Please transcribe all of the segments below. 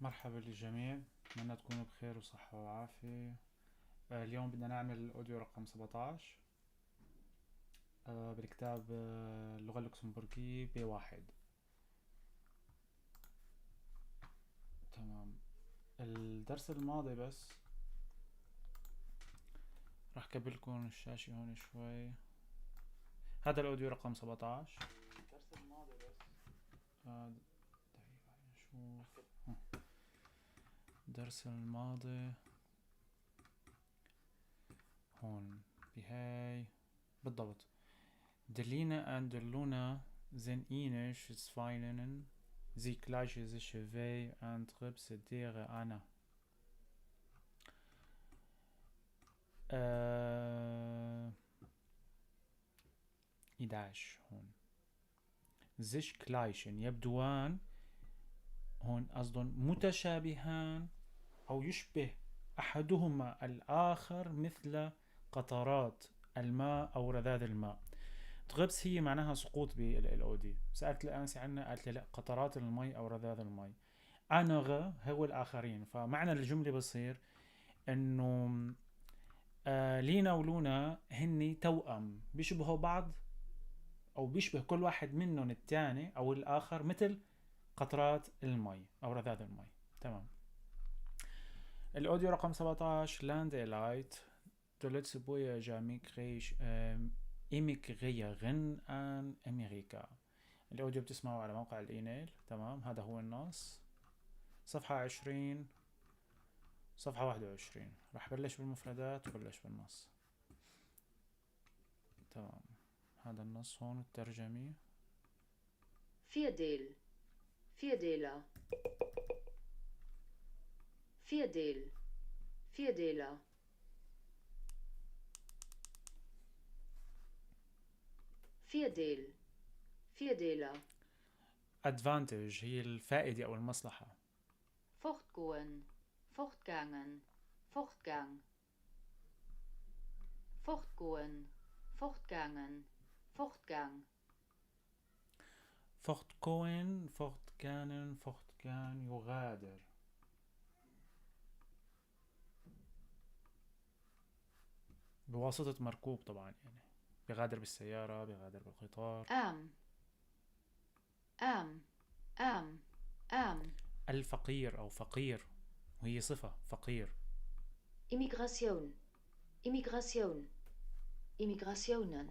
مرحبا للجميع، أتمنى تكونوا بخير وصحة وعافية. اليوم بدنا نعمل ال audio رقم 17 بالكتاب اللغة اللوكسمبورغية B1. تمام، الدرس الماضي بس راح كبلكم الشاشة هون شوي. هذا ال audio رقم 17. الدرس الماضي بس دقيقة نشوف. الدرس الماضي هون بهاي بالضبط. De Lina en de Luna zijn enig zwilingen. Sie gleichen sich wie ein Trips der Anna. 11 هون. sich gleichen يبدوان، هون قصدهم متشابهان أو يشبه أحدهما الآخر مثل قطرات الماء أو رذاذ الماء. Drops هي معناها سقوط بال أو دي. سألت الأنسة عنها قالت لي لا، قطرات المي أو رذاذ المي. أنغ هو الآخرين. فمعنى الجملة بصير إنه لينا ولونا هني توأم، بيشبهوا بعض أو بيشبه كل واحد منهم الثاني أو الآخر مثل قطرات المي أو رذاذ المي. تمام. ال audio رقم 17، Landleit de Lëtzebuerger emigréieren an Amerika. ال audio بتسمعه على موقع الإيميل. تمام، هذا هو النص، صفحة 20 صفحة 21. راح بلش بالمفردات وبلش بالنص. تمام، هذا النص هون الترجمة. Virdeel، Virdeeler، Virdeel، Virdeeler. Virdeel، Virdeeler. Advantage هي الفائدة أو المصلحة. Fortgoen، fortgaangen، fortgang. Fortgoen، fortgaangen، fortgang. Fortgoen، fortgaangen، fortgang يغادر. بواسطة مركوب طبعا، يعني بيغادر بالسيارة، بيغادر بالقطار. آم، آم، آم، آم. الفقير أو فقير، وهي صفة فقير. Immigration، Immigration، Immigrationen.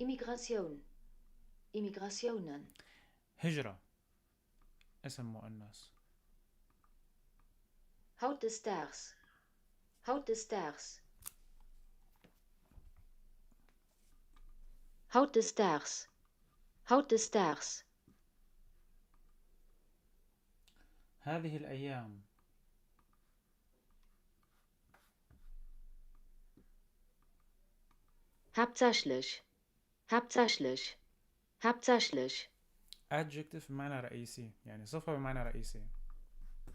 Immigration، Immigrationen. هجرة، اسم مؤنث. Hautdesdaags، hautdesdaags. Hautdesdaags، hautdesdaags. هذه الأيام. Hauptsächlich، hauptsächlich، hauptsächlich. Adjective بمعنى رئيسي، يعني صفة بمعنى رئيسي.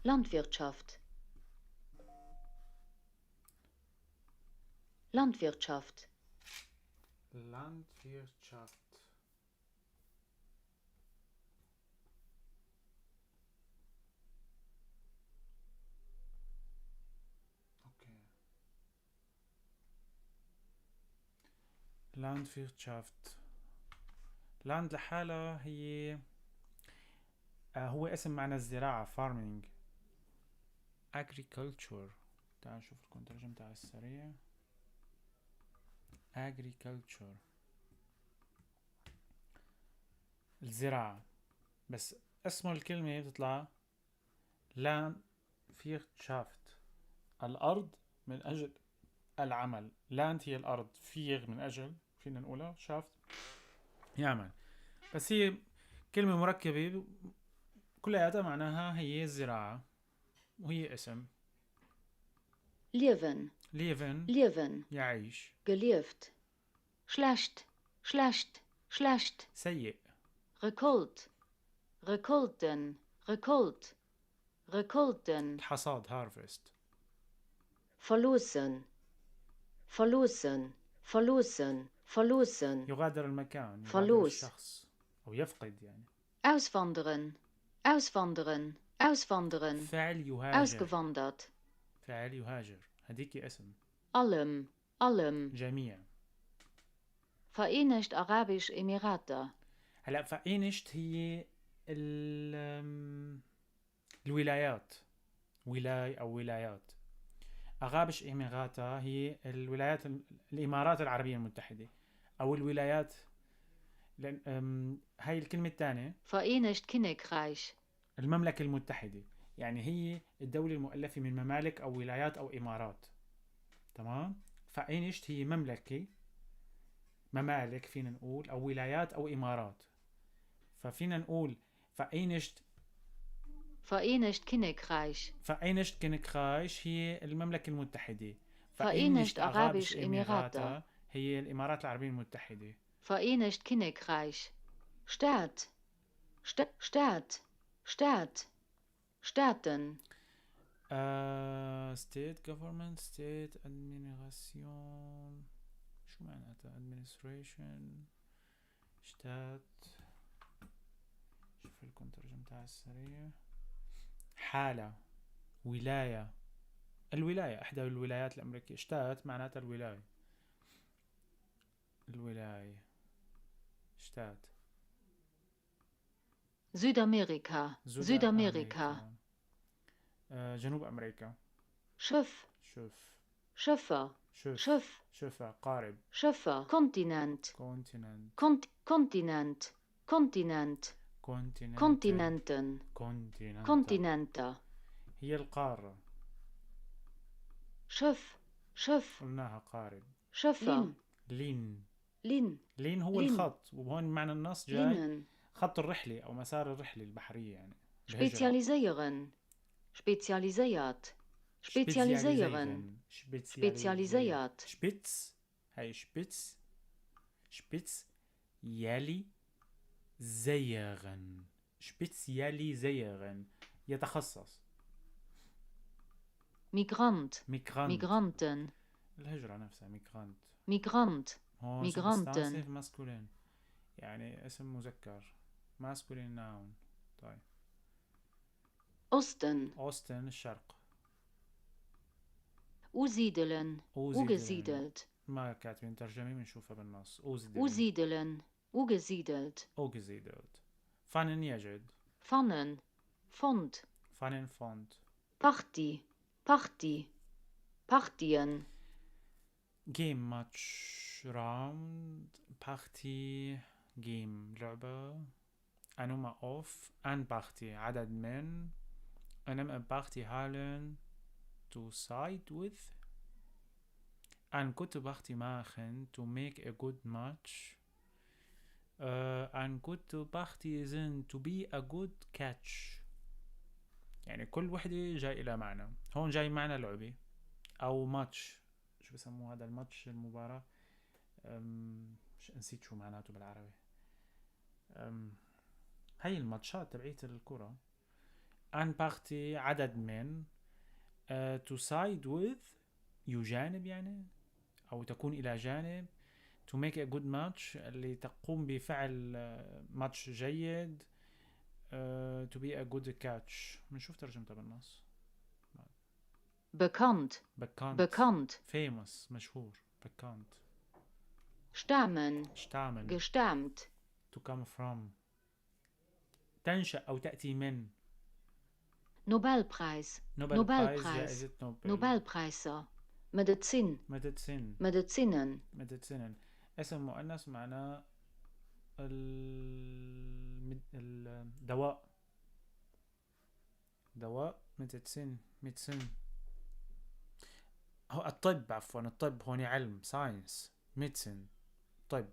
Landwirtschaft، Landwirtschaft. Landwirtschaft. Okay. Landwirtschaft. Land لحالها هي هو اسم معنى الزراعة، farming، agriculture. تعال نشوف لكم ترجمتها على السريع. agriculture الزراعة، بس اسم الكلمة بتطلع Landwirtschaft، الأرض من أجل العمل. Land هي الأرض، fir من أجل، فينا نقولها schaft يعمل، بس هي كلمة مركبة كلياتها معناها هي الزراعة وهي اسم. Liewen. Liewen. Liewen. يعيش. Gelieft. Schlecht. Schlecht. Schlecht. سيء. Récolte. Récolten. Récolte. Récolten. الحصاد، harvest. Verloossen. Verloossen. Verloossen. Verloossen. يغادر المكان، يغادر Verlooss. الشخص أو يفقد يعني. Auswanderen. Auswanderen. Auswanderen. فعل يهاجر. Ausgewandert. فعل يهاجر، هديك اسم. Allem. Allem. جميع. Vereenigt Arabisch Emirate. هلا Vereenigt هي الولايات، ولاية أو ولايات. Arabisch Emirate هي الولايات الإمارات العربية المتحدة أو الولايات. لأن هاي الكلمة الثانية. Vereenigt Königreich. المملكة المتحدة، يعني هي الدولة المؤلفة من ممالك أو ولايات أو إمارات. تمام؟ Vereenigt هي مملكة، ممالك فينا نقول، أو ولايات أو إمارات. ففينا نقول Vereenigt. Vereenigt Königreich. Vereenigt Königreich هي المملكة المتحدة. Vereenigt Vereenigt Arabisch Arabisch Emirate. Emirate هي الإمارات العربية المتحدة. Vereenigt Königreich. Staat. Staat. Staat. Staaten. State government, state administration. شو معناتها administration؟ Staat. شوف لكم ترجمتها على السريع. حالة، ولاية، الولاية، إحدى الولايات الأمريكية. Staat معناتها الولاية، الولاية، Staat. Südamerika. Südamerika. جنوب أمريكا. Schiff. Schiff. Schiffer. Schiff. Schiff. Schiffer قارب. Schiffer. Kontinent. Kontinent. Kontinent. Kontinent. Kontinent. Kontinenten. Kontinent. Kontinente. هي القارة. Schiff. Schiff. قلناها قارب. Schiffer. Lin. Lin. Lin هو Lin. الخط، وهون معنى النص جاي Linnen. خط الرحلة أو مسار الرحلة البحرية يعني. الهجرة. Spezialisieren. Spezialisiert. Spezialisieren. Spezialisiert. Spezialisiert. Spez، هاي Spez، Spez يالي sieren، spezialisieren يتخصص. Migrant. Migrant. Migranten. الهجرة نفسها Migrant. Migrant. هون Migranten. Substantiv maskulin، يعني اسم مذكر، maskulin noun. طيب. Osten. Osten الشرق. Usiedelen. Usiedelen. Ugesiedelt. ما كاتبين ترجمة، بنشوفها بالنص. Usiedelen. Usiedelen. Ugesiedelt. Ugesiedelt. Fannen يجد. Fannen. Fond. Fannen fond. Party. Party. Partien. Game match round Partie game لعبة. A number of een Partie عدد من. Een Partie halen to side with. Een goede Partie machen to make a good match. Een goede Partie zijn to be a good catch. يعني كل وحدة جاي إلى معنى. هون جاي معنى لعبة أو ماتش. شو بسموه هذا الماتش، المباراة؟ نسيت شو معناته بالعربي. هاي الماتشات تبعية الكرة. Een Partie عدد من. To side with يجانب يعني، أو تكون إلى جانب. To make a good match اللي تقوم بفعل ماتش جيد. To be a good catch. بنشوف ترجمتها بالنص. Bekannt. Bekannt. Bekannt. Famous مشهور. Bekannt. Stammen. Stammen. Gestammt. To come from. تنشأ أو تأتي من. Nobelpreis. Nobel Nobelpreis. Prize، جائزة نوبل. Nobelpreiser. Medizin. Medizin. Medizinen. Medizinen. اسم مؤنث معناه الدواء. دواء Medizin. Medizin هو الطب، عفوا الطب هون علم، science. Medizin طب.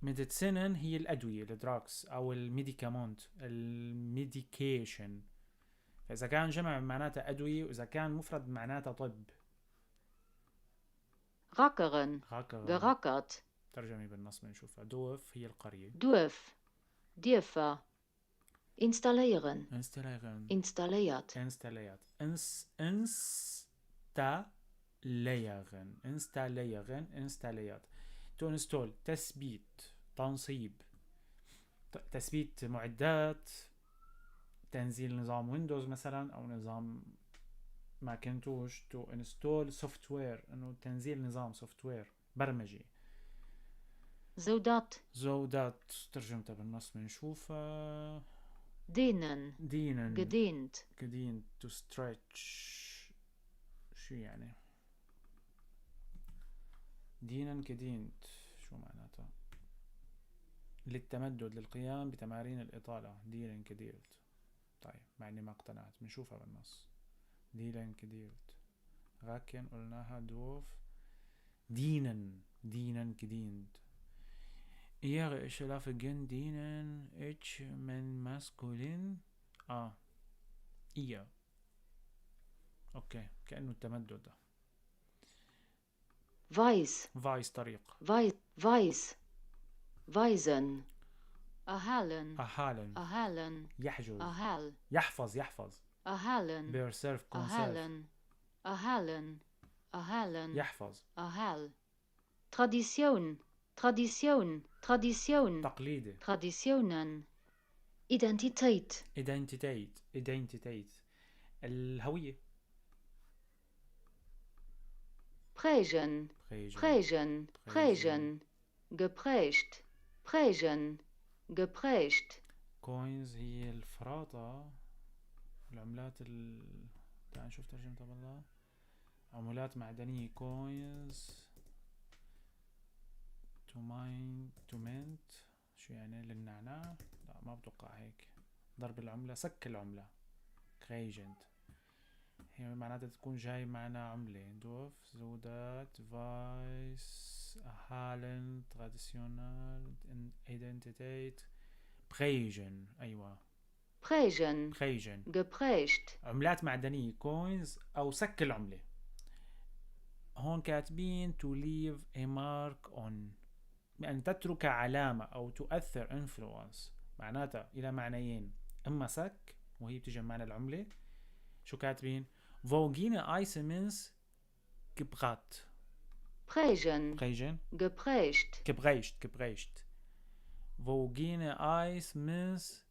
Medizinen هي الأدوية، ال drugs أو ال Medikament، ال medication. فإذا كان جمع معناتها أدوية، وإذا كان مفرد معناتها طب. Rackeren. Rackeren. Gerackert. ترجمة بالنص بنشوفها. Dorf هي القرية. Duerf. Dierfer. Installieren. Installieren. Installiert. Installiert. Ins, insta Installieren installieren installiert. To install تثبيت، تنصيب، تثبيت معدات، تنزيل نظام ويندوز مثلا أو نظام ماكنتوش. To install software إنه تنزيل نظام software برمجي. Zodat. Zodat ترجمتها بالنص بنشوفها. Dehnen. Dehnen. Gedehnt. Gedehnt to stretch. شو يعني؟ Dehnen gedehnt شو معناتها؟ للتمدد، للقيام بتمارين الإطالة. Dehnen gedehnt. طيب مع إني ما اقتنعت، بنشوفها بالنص. Dehnen gedehnt. Recken قلناها. Doof. Dehnen. Dehnen gedehnt. Ihre schlafe dehnen ich من maskulin. إيا. okay كأنه التمدد ده. Weiß. Weiß طريق. Weiß. Weiß. Weisen. Erhalten. Erhalten. Erhalten. يحجز. Erhal. يحفظ، يحفظ. Erhalten. Preserve conserve. Erhalten. Erhalten. Erhalten. يحفظ. Erhal. Tradition. Tradition. Tradition. تقليدي. Traditionen. Identität. Identität. Identität. الهوية. Prägen. Prägen. Prägen. Prägen. Geprägt. Prägen. Geprägt. Coins هي الفراطة، العملات تعال نشوف ترجمتها بالله. عملات معدنية. Coins to mine to mint. شو يعني؟ للنعناع؟ لا ما بتوقع هيك. ضرب العملة، سك العملة. Prägend هي معناتها تكون جاي معنا عملة. Doof zodat weiß erhalten traditional Identität prägen. أيوة. Prägen. Prägen. Geprägt. عملات معدنية coins أو سك العملة. هون كاتبين to leave a mark on، أن تترك علامة أو تؤثر influence. معناتها إلى معنيين، إما سك وهي بتيجي بمعنى العملة. شو كاتبين؟ Wo ginne Eisenmünz geprägt. Prägen. Prägen. Geprägt. Geprägt, geprägt. Wo ginne Eisenmünz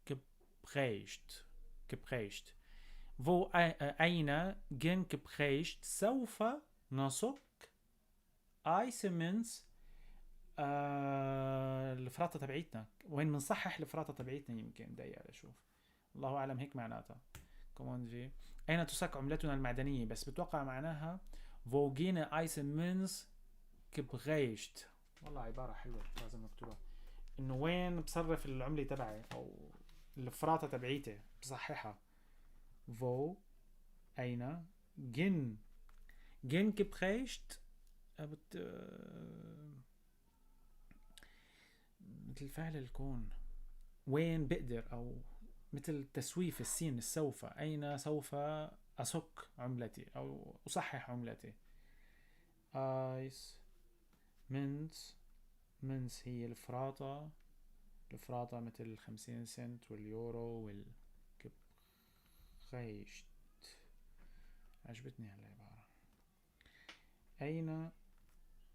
geprägt. Geprägt. Wo أين gin geprägt سوف نصك Eisenmünz. الفراطة تبعيتنا، وين بنصحح الفراطة تبعيتنا؟ يمكن دقيقة لأشوف، الله أعلم هيك معناتها. كمان في أين تسك عملتنا المعدنية، بس بتوقع معناها wo ginne Eisenmünz geprägt. والله عبارة حلوة لازم نكتبها، إنه وين بصرف العملة تبعي أو الفراطة تبعيتي بصححها. Wo أين gin gin geprägt مثل فعل الكون، وين بقدر، أو مثل تسويف السين السوف، أين سوف أسك عملتي أو أصحح عملتي. Eis Münz Münz هي الفراطة، الفراطة مثل 50 سنت واليورو والكبخيشت. عجبتني هالعبارة. أين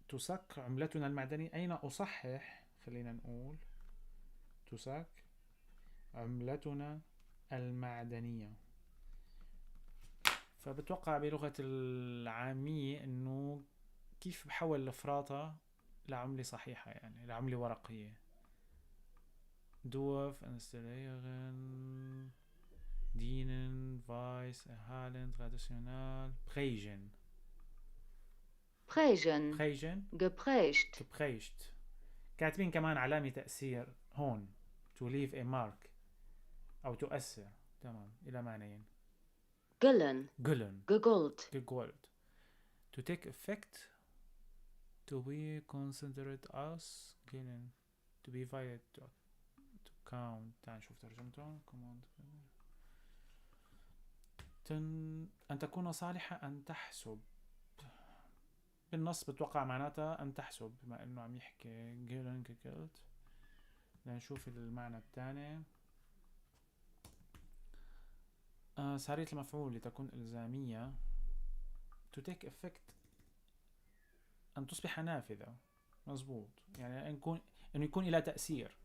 تسك عملتنا المعدنية؟ أين أصحح، خلينا نقول تسك عملتنا المعدنية. فبتوقع بلغة العامية إنه كيف بحول الفراطة لعملة صحيحة، يعني لعملة ورقية. Doof, installieren, dienen, weiß, erhalten, traditionell, prägen. Prägen. Prägen. Geprägt. Geprägt. كاتبين كمان علامة تأثير هون، to leave a mark أو تؤثر. تمام، إلى معنيين. Güllen. Güllen. Gegoldt. Gegoldt. To take effect, to be considered as güllen, to be valid, to count. تعال نشوف ترجمته. Command. أن تكون صالحة، أن تحسب. بالنص بتوقع معناتها أن تحسب، بما إنه عم يحكي güllen gegoldt. لنشوف المعنى الثاني. سارية المفعول لتكون إلزامية. to take effect أن تصبح نافذة، مزبوط، يعني أن يكون إلى تأثير،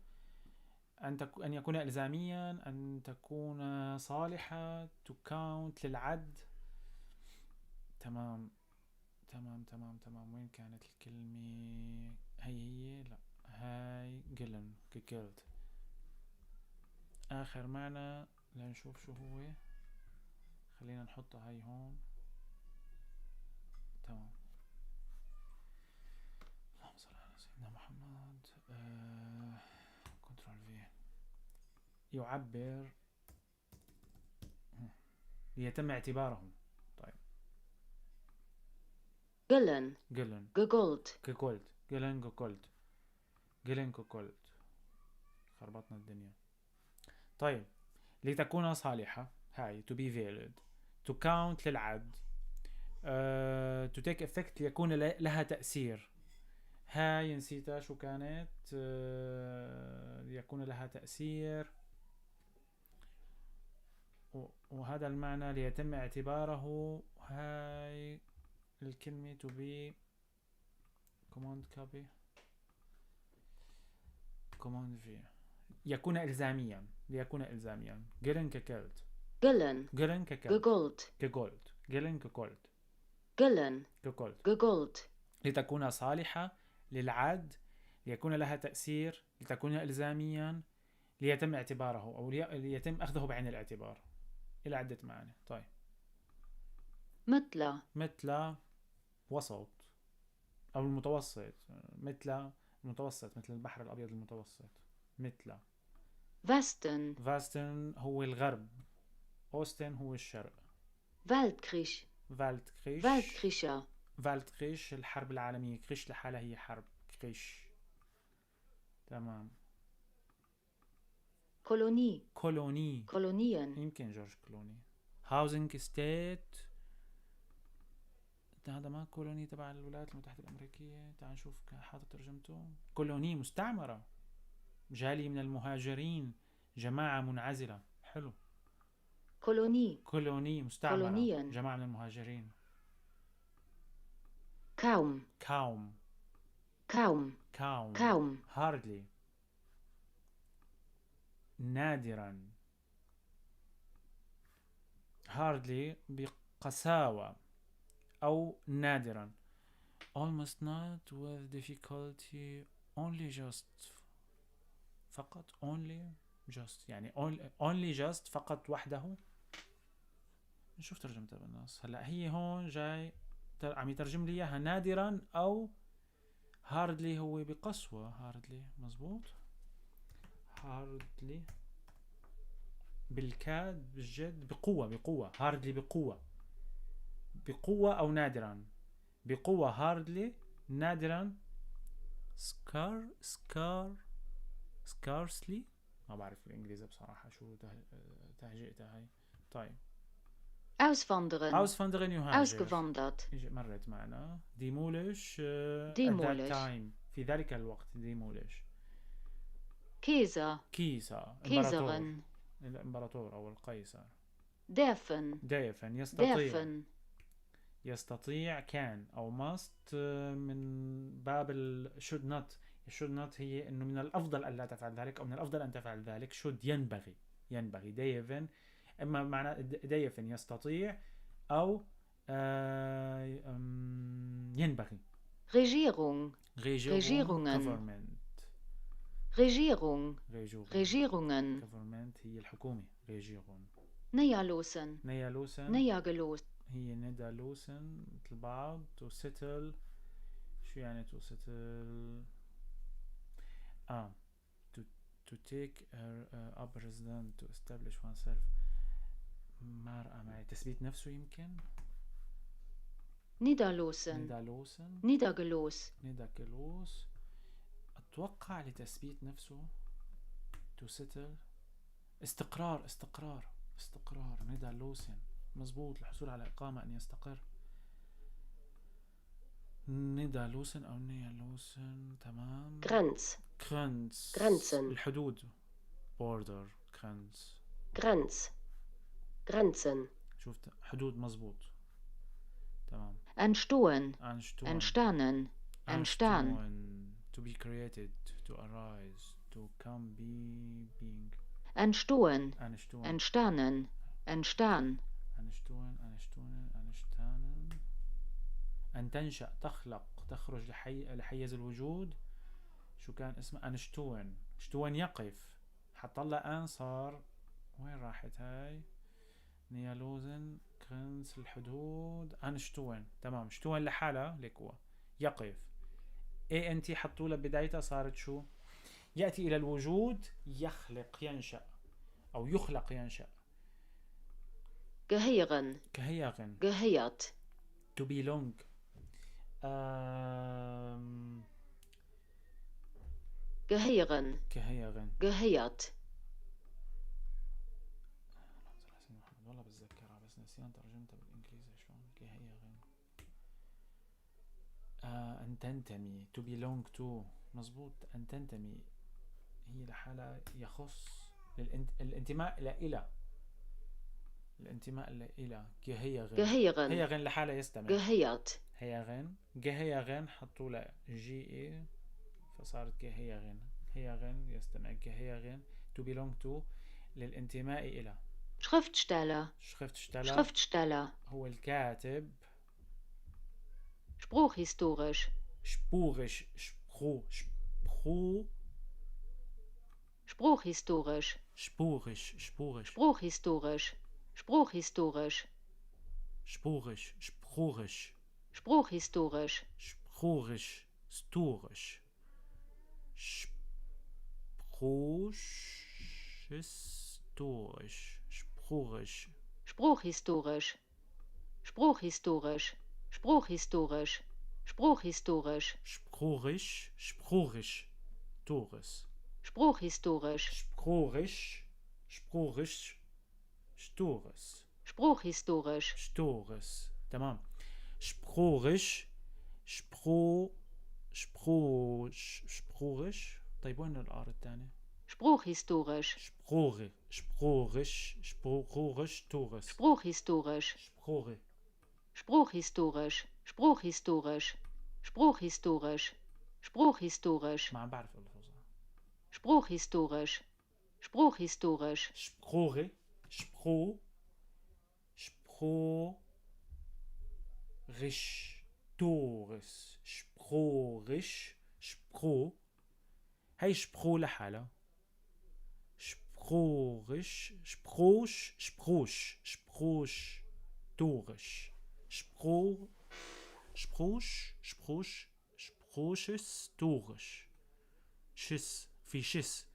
أن يكون إلزاميا، أن تكون صالحة، to count للعد. تمام تمام تمام تمام. وين كانت الكلمة؟ هي هي، لا هاي güllen gegilt. آخر معنى لنشوف شو هو، خلينا نحطها هاي هون. تمام، اللهم صل على سيدنا محمد. control V. يعبر ليتم اعتباره. طيب، güllen، güllen، gegolten، gegolten، güllen gegolten، güllen gegolten. خربطنا الدنيا. طيب، لتكون صالحة، هاي to be valid، to count للعد، to take effect ليكون لها تأثير. هاي نسيتها شو كانت، ليكون لها تأثير، وهذا المعنى ليتم اعتباره. هاي الكلمة to be command copy command V، يكون إلزاميا، ليكون إلزاميا. güllen gegilt، güllen، güllen gegilt، gegolten، gegolten، güllen gegolten، güllen، gegolten، gegolten، لتكون صالحة للعد، ليكون لها تأثير، لتكون إلزاميا، ليتم اعتباره أو ليتم أخذه بعين الاعتبار، إلى عدة معاني. طيب، مثل، مثل وسط أو المتوسط، مثل المتوسط، مثل البحر الأبيض المتوسط. مثل Westen، Westen هو الغرب، Osten هو الشرق. Weltkrieg، Weltkrieg، Weltkrieger، Weltkrieg الحرب العالمية، Krieg لحالها هي حرب، Krieg. تمام. Kolonie، Kolonie، Kolonien، يمكن جورج كلوني. housing estate، هذا ما colony تبع الولايات المتحدة الأمريكية. تعال نشوف حاطط ترجمته. Kolonie مستعمرة، جالية من المهاجرين، جماعة منعزلة. حلو. Kolonie، Kolonie مستعمرة، Kolonien. جماعة من المهاجرين. kaum، kaum، kaum، kaum، kaum، hardly نادرا، hardly بقساوة أو نادرا، almost not with difficulty، only just فقط، only just يعني only just فقط وحده. نشوف ترجمتها بالنص. هلا هي هون جاي عم يترجم لي اياها نادرا او hardly هو بقسوة. hardly مزبوط، hardly بالكاد، بالجد، بقوة، بقوة، hardly بقوة، بقوة أو نادرا، بقوة hardly نادرا. scarcely ما بعرف الإنجليزي بصراحة شو تهجئتها هاي. طيب، auswandern، auswandern يهاجر، ausgewandert، مرت معنا. damals at that damals. time في ذلك الوقت damals. Kaiser، Kaiser إمبراطور، Kaiserin، الإمبراطور أو القيصر. dürfen، dürfen يستطيع، dürfen، يستطيع can أو must، من باب ال should not. should not هي إنه من الأفضل أن لا تفعل ذلك أو من الأفضل أن تفعل ذلك. should ينبغي، ينبغي. dürfen إما معنى dürfen يستطيع أو ينبغي. Regierung، Regierung، Regierungen. government، Regierung، Regierung، Regierungen، government هي الحكومة، Regierung. niederlassen، niederlassen، niedergelassen، هي niederlassen مثل بعض. to settle شو يعني to settle؟ To take up residence، to establish oneself. ما رأى معي تثبيت نفسه يمكن. niederlassen، niederlassen، niedergelassen، niedergelassen أتوقع لتثبيت نفسه، to settle استقرار، استقرار، استقرار. niederlassen مزبوط، الحصول على إقامة، أن يستقر. niederlassen أو niederlassen. تمام. Grenz، Grenz، Grenzen. الحدود، border، Grenz، Grenz، Grenzen، شفت حدود مزبوط. تمام. Entstohn, Anstohn. Entstanden, entstehen. Anstohn. To be created, to arise, to come be being. Entstohn, Anstohn. entstanden, entstehen. Anstohn, anstohnen, anstahnen. أن تنشأ، تخلق، تخرج لحيز الوجود. شو كان اسمه؟ أنشتون. شتون يقف، حط لها أن صار. وين راحت هاي؟ نيالوزن كرنس الحدود أنشتون. تمام، شتون لحالها ليكوا يقف. اي ان تي حطوا لها بدايتها صارت شو؟ يأتي إلى الوجود، يخلق، ينشأ أو يخلق، ينشأ. Gehéieren, كهيغن. Gehéiert. To belong. Gehéieren, كهيغن. Gehéiert. اللهم صل على سيدنا محمد. والله بتذكرها بس نسيان ترجمتها بالإنجليزي شلون. كهيغن. أن تنتمي، to belong to. مزبوط، أن تنتمي هي لحالها يخص الانتماء لإلى، الانتماء لإلى. كهيغن. Gehéieren, هيغن لحالها يستمع. Gehéiert. هيغن، جهيغن حطوا لها جي اي فصارت كهيغن. هيغن يستمع، كهيغن to belong to للانتماء إلى. Schriftsteller, Schriftsteller Schriftsteller. هو الكاتب. Spruchhistorisch, شبوغش، شبخو، شبخو. Spruchhistorisch, شبوغش، شبوغش. Spruchhistorisch, spruchhistorisch. شبوغش، شبخوغش. Spruchhistorisch, شبخوغش، ستوغش. شبخوش، شبخوغش. Spruchhistorisch, spruchhistorisch, spruchhistorisch, spruchhistorisch. شبخوغش، شبخوغش، تورس. Spruchhistorisch, شبخوغش، شبخوغش، شتورس. Spruchhistorisch, شتورس. تمام. شبخوغش، شبخو، شبخوش، شبخوغش. طيب وين الار الثاني؟ Spruchhistorisch, شبخوغي، شبخوغش، شبخوغش، تورس. Spruchhistorisch, شبخوغي. Spruchhistorisch, spruchhistorisch, spruchhistorisch, spruchhistorisch. ما عم بعرف الفظها. Spruchhistorisch, spruchhistorisch. شبخوغي، شبخو، شبخو غش، تورس. شبخوغش، شبخو. هي شبخو لحالها. شبخوغش، شبخوش، شبخوش، شبخوش، تورش. شبخو، شبخوش، شبخوش، شبخوشس، تورش. شس، في شس،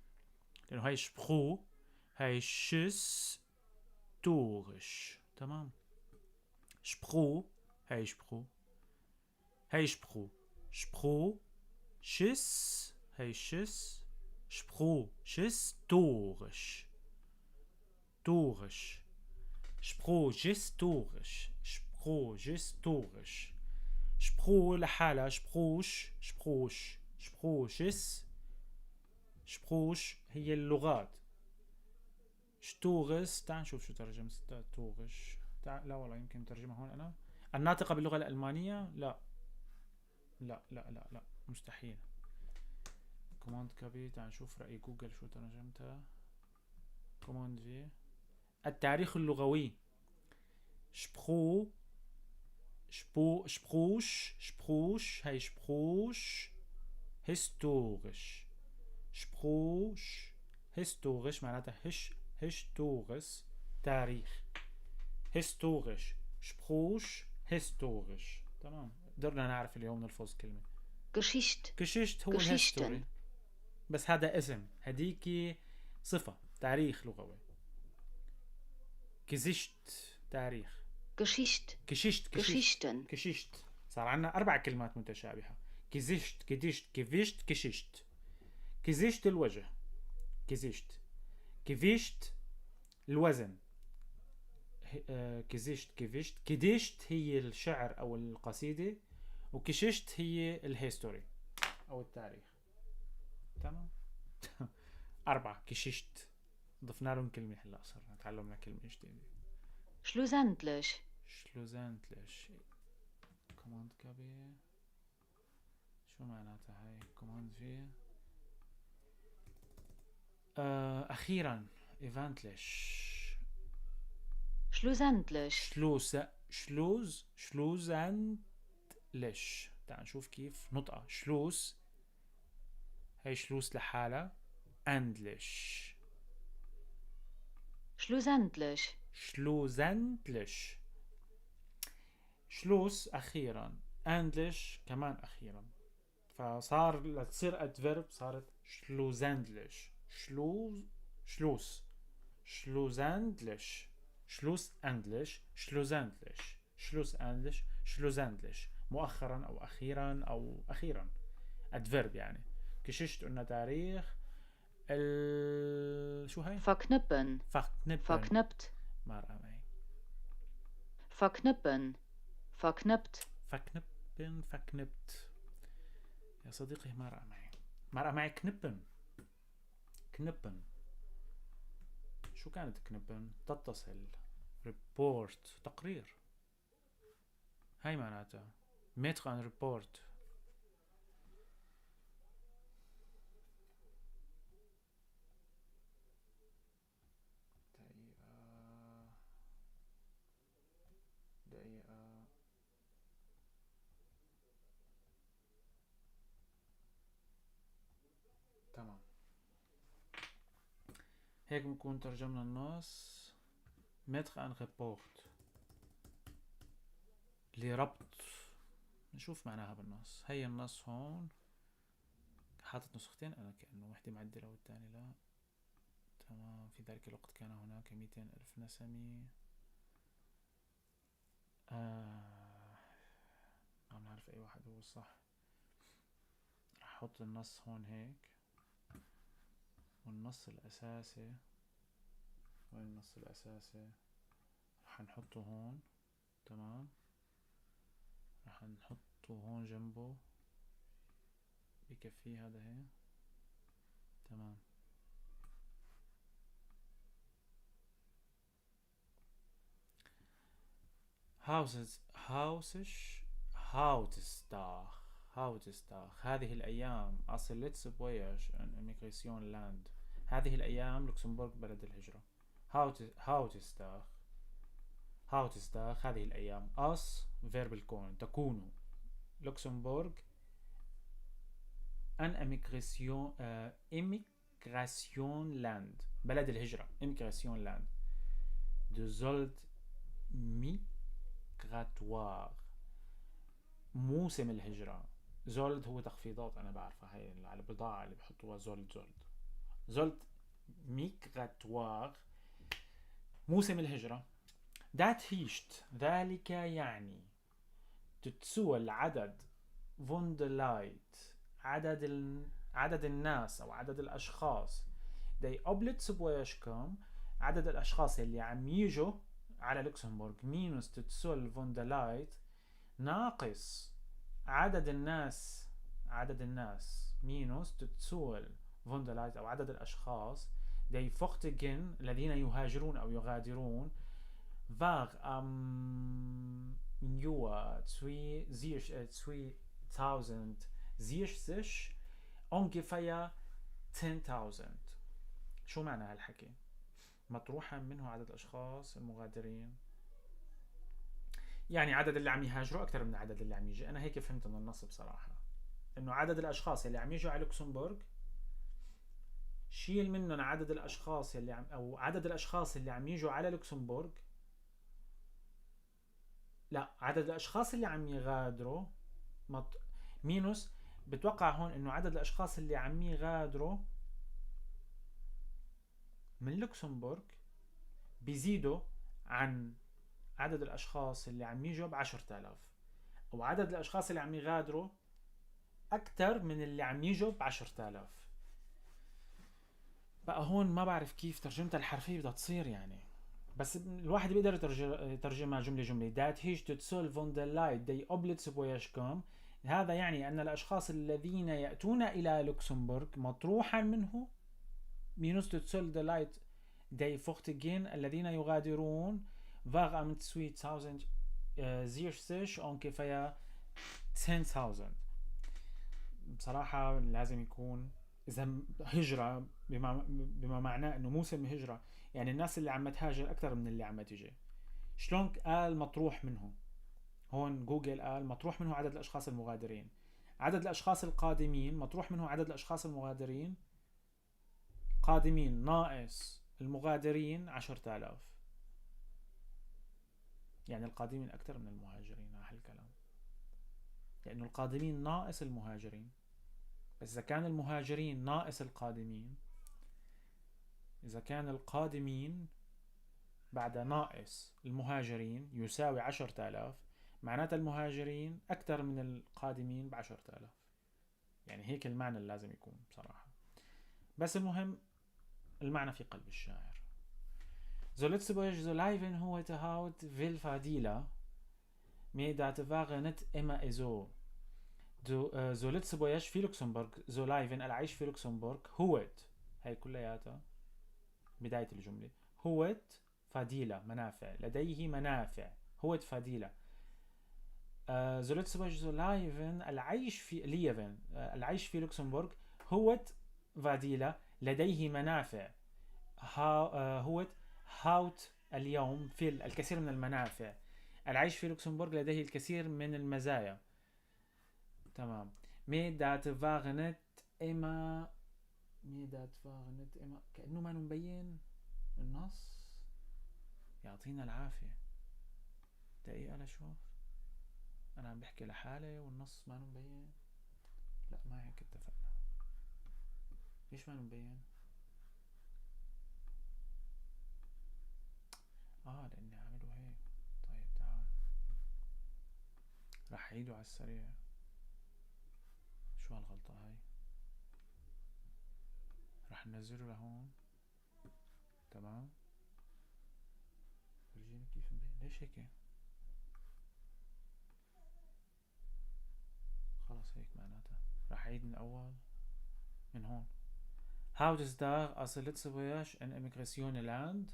لأنه هاي شبخو، هاي شس، تورش. تمام. شبخو، هاي شبخو، هاي شبخو، شبخو، شس، هاي شس، شبخو، شس، تورش. تورش. شبخو، جس، تورش. شبخو، جس، تورش. شبخو لحالها، شبخوش، شبخوش، شبخوشس، شبخوش هي اللغات. شتوغس، تعال نشوف شو ترجمة توغش. تعال، لا والله يمكن ترجمها هون أنا. الناطقة باللغة الألمانية؟ لا لا لا لا لا، مستحيل. command copy، تعال نشوف رأي جوجل شو ترجمتها. command V. التاريخ اللغوي. شبخو، شبو، شبخوش، شبخوش، هاي شبخوش، historisch. شبخوش historisch معناتها هش، هشتورس تاريخ. historisch، شبخوش historisch. تمام، قدرنا نعرف اليوم نلفظ كلمة. Geschicht. Geschicht هو Geschichten. ال history، بس هذا اسم، هديكي صفة، تاريخ لغوي. Gesicht تاريخ. Geschicht. Geschicht، Geschicht. Geschichten. Geschicht. صار عندنا 4 كلمات متشابهة. Gesicht، Gedicht، Gewicht، Geschicht. Gesicht الوجه، Gesicht، Gewicht الوزن. Gesicht، Gewicht، Gedicht هي الشعر أو القصيدة، و Geschicht هي ال history أو التاريخ. تمام. 4 Geschicht، ضفنا لهم كلمة، هلا صرنا تعلمنا كلمة جديدة. Schlussendlich. Schlussendlich. command copy. شو معناتها هاي command V؟ أخيرا eventlich. Schlussendlich. Schluss, Schluss, schlussendlich. تعال نشوف كيف نطقها. Schluss هي Schluss لحالها، endlich. Schlussendlich. Schlussendlich. Schluss أخيرا، endlich كمان أخيرا، فصار لتصير adverb صارت schlussendlich. Schluss, Schluss, schlussendlich, schlussendlich, schlussendlich, schlussendlich, schlussendlich، مؤخرا أو أخيرا أو أخيرا، adverb يعني. كششت قلنا تاريخ شو هاي؟ Verknüppen. Verknüppen. Verknüpft. ما رأى معي. Verknüppen. Verknüpft. Verknüppen, verknüpft. يا صديقي ما رأى معي، ما رأى معي. Knüppen. Knüppen. شو كانت knüppen؟ تتصل، report، تقرير، هاي معناتها mettre un rapport. دقيقة دقيقة، تمام، هيك بنكون ترجمنا النص. mettre un rapport لربط، نشوف معناها بالنص. هي النص هون حاطط نسختين أنا، كأنه وحدة معدلة والثانية لا. تمام. في ذلك الوقت كان هناك 200,000 نسمة. ما بنعرف أي واحد هو الصح. رح أحط النص هون هيك، والنص الأساسي وين النص الأساسي؟ رح نحطه هون. تمام، رح نحطه هون جنبه، بكفيه هذا هيك. تمام. Houses, houses, Hautestag, Hautestag. هذه الأيام أصل Lëtzebuerg ein Emigrationsland. هذه الأيام لوكسمبورغ بلد الهجرة. Hautestag, Hautestag هذه الأيام. ass Verb الكون تكون لوكسمبورغ ein Emigration، Emigrationsland بلد الهجرة. Emigrationsland. De solde migratoire موسم الهجرة. Solde هو تخفيضات، أنا بعرفها هي على البضاعة اللي بحطوها Solde. Solde solde migratoire موسم الهجرة. Dat heescht ذلك يعني die Zahl العدد von de Leit عدد الناس أو عدد الأشخاص die op Lëtzebuerg kommen عدد الأشخاص اللي عم يجوا على لوكسمبورغ minus die Zahl von de Leit ناقص عدد الناس، عدد الناس minus die Zahl von de Leit أو عدد الأشخاص die fortgehen الذين يهاجرون أو يغادرون war am Jahr 2060 ungefähr 10,000. شو معنى هالحكي؟ مطروحا منه عدد الأشخاص المغادرين، يعني عدد اللي عم يهاجروا أكثر من عدد اللي عم يجي. أنا هيك فهمت من النص بصراحة، إنه عدد الأشخاص اللي عم يجوا على لوكسمبورغ شيل منهم عدد الأشخاص اللي عم، أو عدد الأشخاص اللي عم يجوا على لوكسمبورغ، لا عدد الأشخاص اللي عم يغادروا minus. بتوقع هون إنه عدد الأشخاص اللي عم يغادروا من لوكسمبورغ بيزيدوا عن عدد الأشخاص اللي عم يجوا ب10,000، أو عدد الأشخاص اللي عم يغادروا أكتر من اللي عم يجوا ب10,000. بقى هون ما بعرف كيف ترجمتها الحرفية بدها تصير يعني، بس الواحد بيقدر يترجمها جملة جملة. Dat heescht die Zahl von de Leit die op Lëtzebuerg kommen، هذا يعني أن الأشخاص الذين يأتون إلى لوكسمبورغ مطروحا منه minus die Zahl de Leit die fortgehen الذين يغادرون war am 2060 ungefähr 10,000. بصراحة لازم يكون إذا هجرة بما معناه إنه موسم هجرة، يعني الناس اللي عم تهاجر أكثر من اللي عم تيجي. شلون قال مطروح منه؟ هون جوجل قال مطروح منه عدد الأشخاص المغادرين، عدد الأشخاص القادمين مطروح منه عدد الأشخاص المغادرين، قادمين ناقص المغادرين 10,000، يعني القادمين أكثر من المهاجرين على هالكلام، لأنه القادمين ناقص المهاجرين. بس إذا كان المهاجرين ناقص القادمين، إذا كان القادمين بعد ناقص المهاجرين يساوي 10,000، معناتها المهاجرين أكثر من القادمين ب10,000. يعني هيك المعنى اللي لازم يكون بصراحة. بس المهم المعنى في قلب الشاعر. Zo Lützeburg zo leven huet haut veel fadila, mee dat waren net immer zo. Zo Lützeburg في لوكسمبورغ، zo leven العيش في لوكسمبورغ، huet هاي كلياتها بداية الجملة، huet فضيلة منافع، لديه منافع، huet فضيلة. Zo Lützeburg zo leven العيش في leven العيش في لوكسمبورغ، huet فضيلة لديه منافع. huet haut اليوم في الكثير من المنافع، العيش في لوكسمبورغ لديه الكثير من المزايا. تمام. mee dat war net immer، mee dat war net immer، كأنه ما مبين النص. يعطينا العافية. دقيقة لشوف، أنا عم بحكي لحالي والنص ما مبين. لا ما هيك اتفقنا. ليش ما مبين؟ لأني عامله هيك. طيب تعال رح أعيده على السريع. شو هالغلطة هاي؟ رح ننزله لهون. تمام، فرجيني كيف مبين. ليش هيك؟ خلص هيك معناتها رح أعيد من أول من هون. How does daar als Lützeburg een Immigratieland؟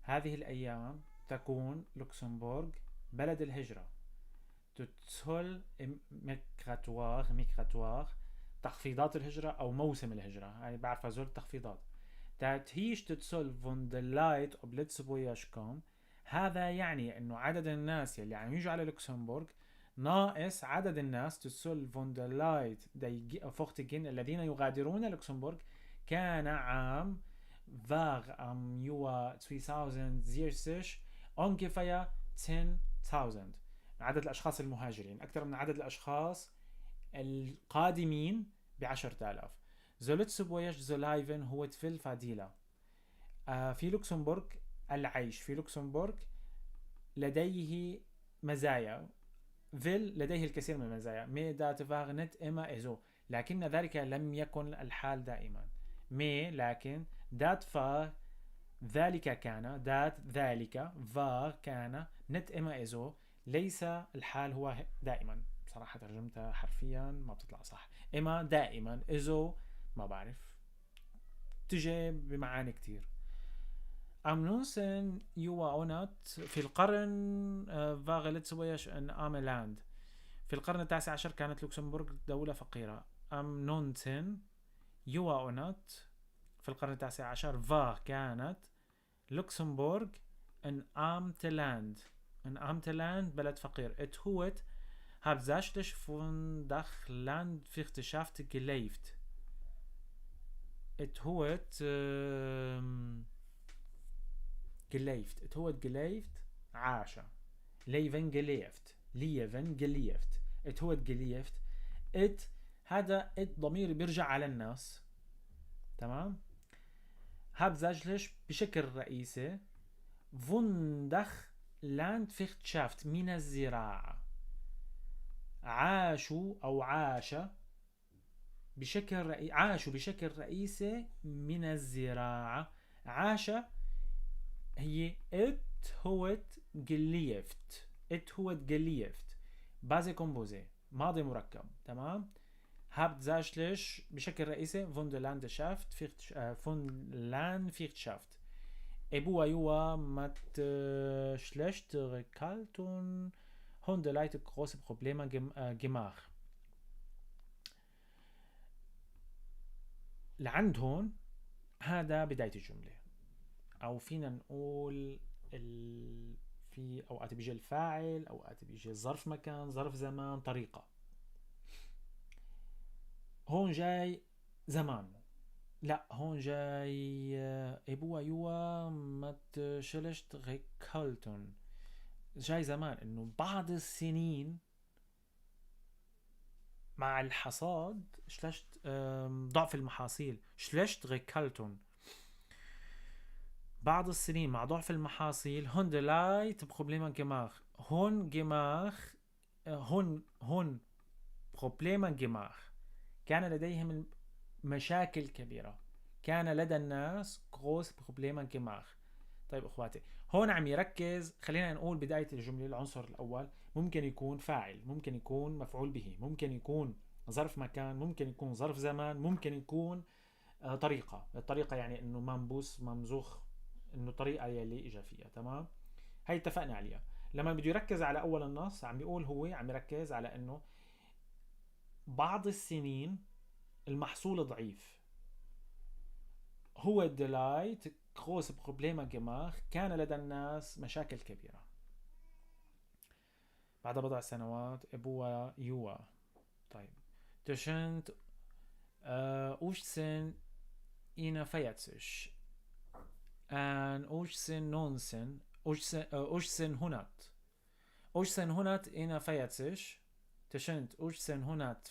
هذه الأيام تكون لوكسمبورغ بلد الهجرة. تدخل migratoire تخفيضات الهجرة أو موسم الهجرة، يعني بعرف زول التخفيضات. Dat heescht de Zoll von de Leit op Lützeburg kommen. هذا يعني إنه عدد الناس يلي عم يجوا على لوكسمبورغ ناقص عدد الناس de Zoll von de Leit die fortgehen الذين يغادرون لوكسمبورغ. كان عام war am Jahr 2060 ungefähr 10,000. عدد الأشخاص المهاجرين أكثر من عدد الأشخاص القادمين ب10,000. Zo Lützeburg zo leven huet veel فضيلة. في لوكسمبورغ العيش في لوكسمبورغ لديه مزايا، veel لديه الكثير من المزايا. mee dat war net immer zo، لكن ذلك لم يكن الحال دائما. mee لكن، dat war ذلك كان، dat ذلك، war كان، net immer zo ليس الحال هو دائما. بصراحة ترجمتها حرفيا ما بتطلع صح. immer دائما، zo ما بعرف، تجي بمعاني كتير. Am 19. Jahrhundert في القرن war Lützeburg ein armes Land. في القرن التاسع عشر كانت لوكسمبورغ دولة فقيرة. Am 19. Jahrhundert في القرن التاسع عشر war كانت لوكسمبورغ ein armes Land. Ein armes Land بلد فقير. Het huet hauptsächlich von der Landwirtschaft gelebt. Het huet geleeft. Het huet geleeft عاش. Leven geleeft. Leven geleeft. Het huet geleeft. Het هذا het ضمير بيرجع على الناس. تمام؟ hauptsächlich بشكل رئيسي von der Landwirtschaft من الزراعة. عاشوا أو عاش بشكل عاشوا بشكل رئيسي من الزراعة. عاش هي het huet geleeft. Het huet geleeft passé composé ماضي مركب. تمام؟ hauptsächlich بشكل رئيسي von der Landwirtschaft von Landwirtschaft. e bua joa mat schlechte Kaltun هون die Leute große Probleme gemacht. لعند هون هذا بداية الجملة، أو فينا نقول في أوقات بيجي الفاعل، أوقات بيجي ظرف مكان، ظرف زمان، طريقة. هون جاي زمان، لا هون جاي إبوا يوا ما شلشت غيكالتون، جاي زمان إنه بعض السنين مع الحصاد شلشت ضعف المحاصيل، شلشت غيكالتون بعض السنين مع ضعف المحاصيل. هون دلايت بروبليما جماخ، هون جماخ، هون بروبليما جماخ، كان لديهم مشاكل كبيرة، كان لدى الناس große Probleme gemacht. طيب اخواتي هون عم يركز، خلينا نقول بداية الجملة العنصر الأول ممكن يكون فاعل، ممكن يكون مفعول به، ممكن يكون ظرف مكان، ممكن يكون ظرف زمان، ممكن يكون طريقة. الطريقة يعني انه منبوس ممزوخ، انه الطريقة يلي اجى فيها. تمام، هي اتفقنا عليها. لما بده يركز على اول النص عم بيقول هو عم يركز على انه بعض السنين المحصول ضعيف. هو die Leute große Probleme gemacht، كان لدى الناس مشاكل كبيرة. بعد بضع سنوات أبوها يوا. طيب تشنت أوشسن إنا فياتسش أن أوشسن نونسن أوشسن هنات أوشسن هنات إنا فياتسش تشنت أوشسن هنات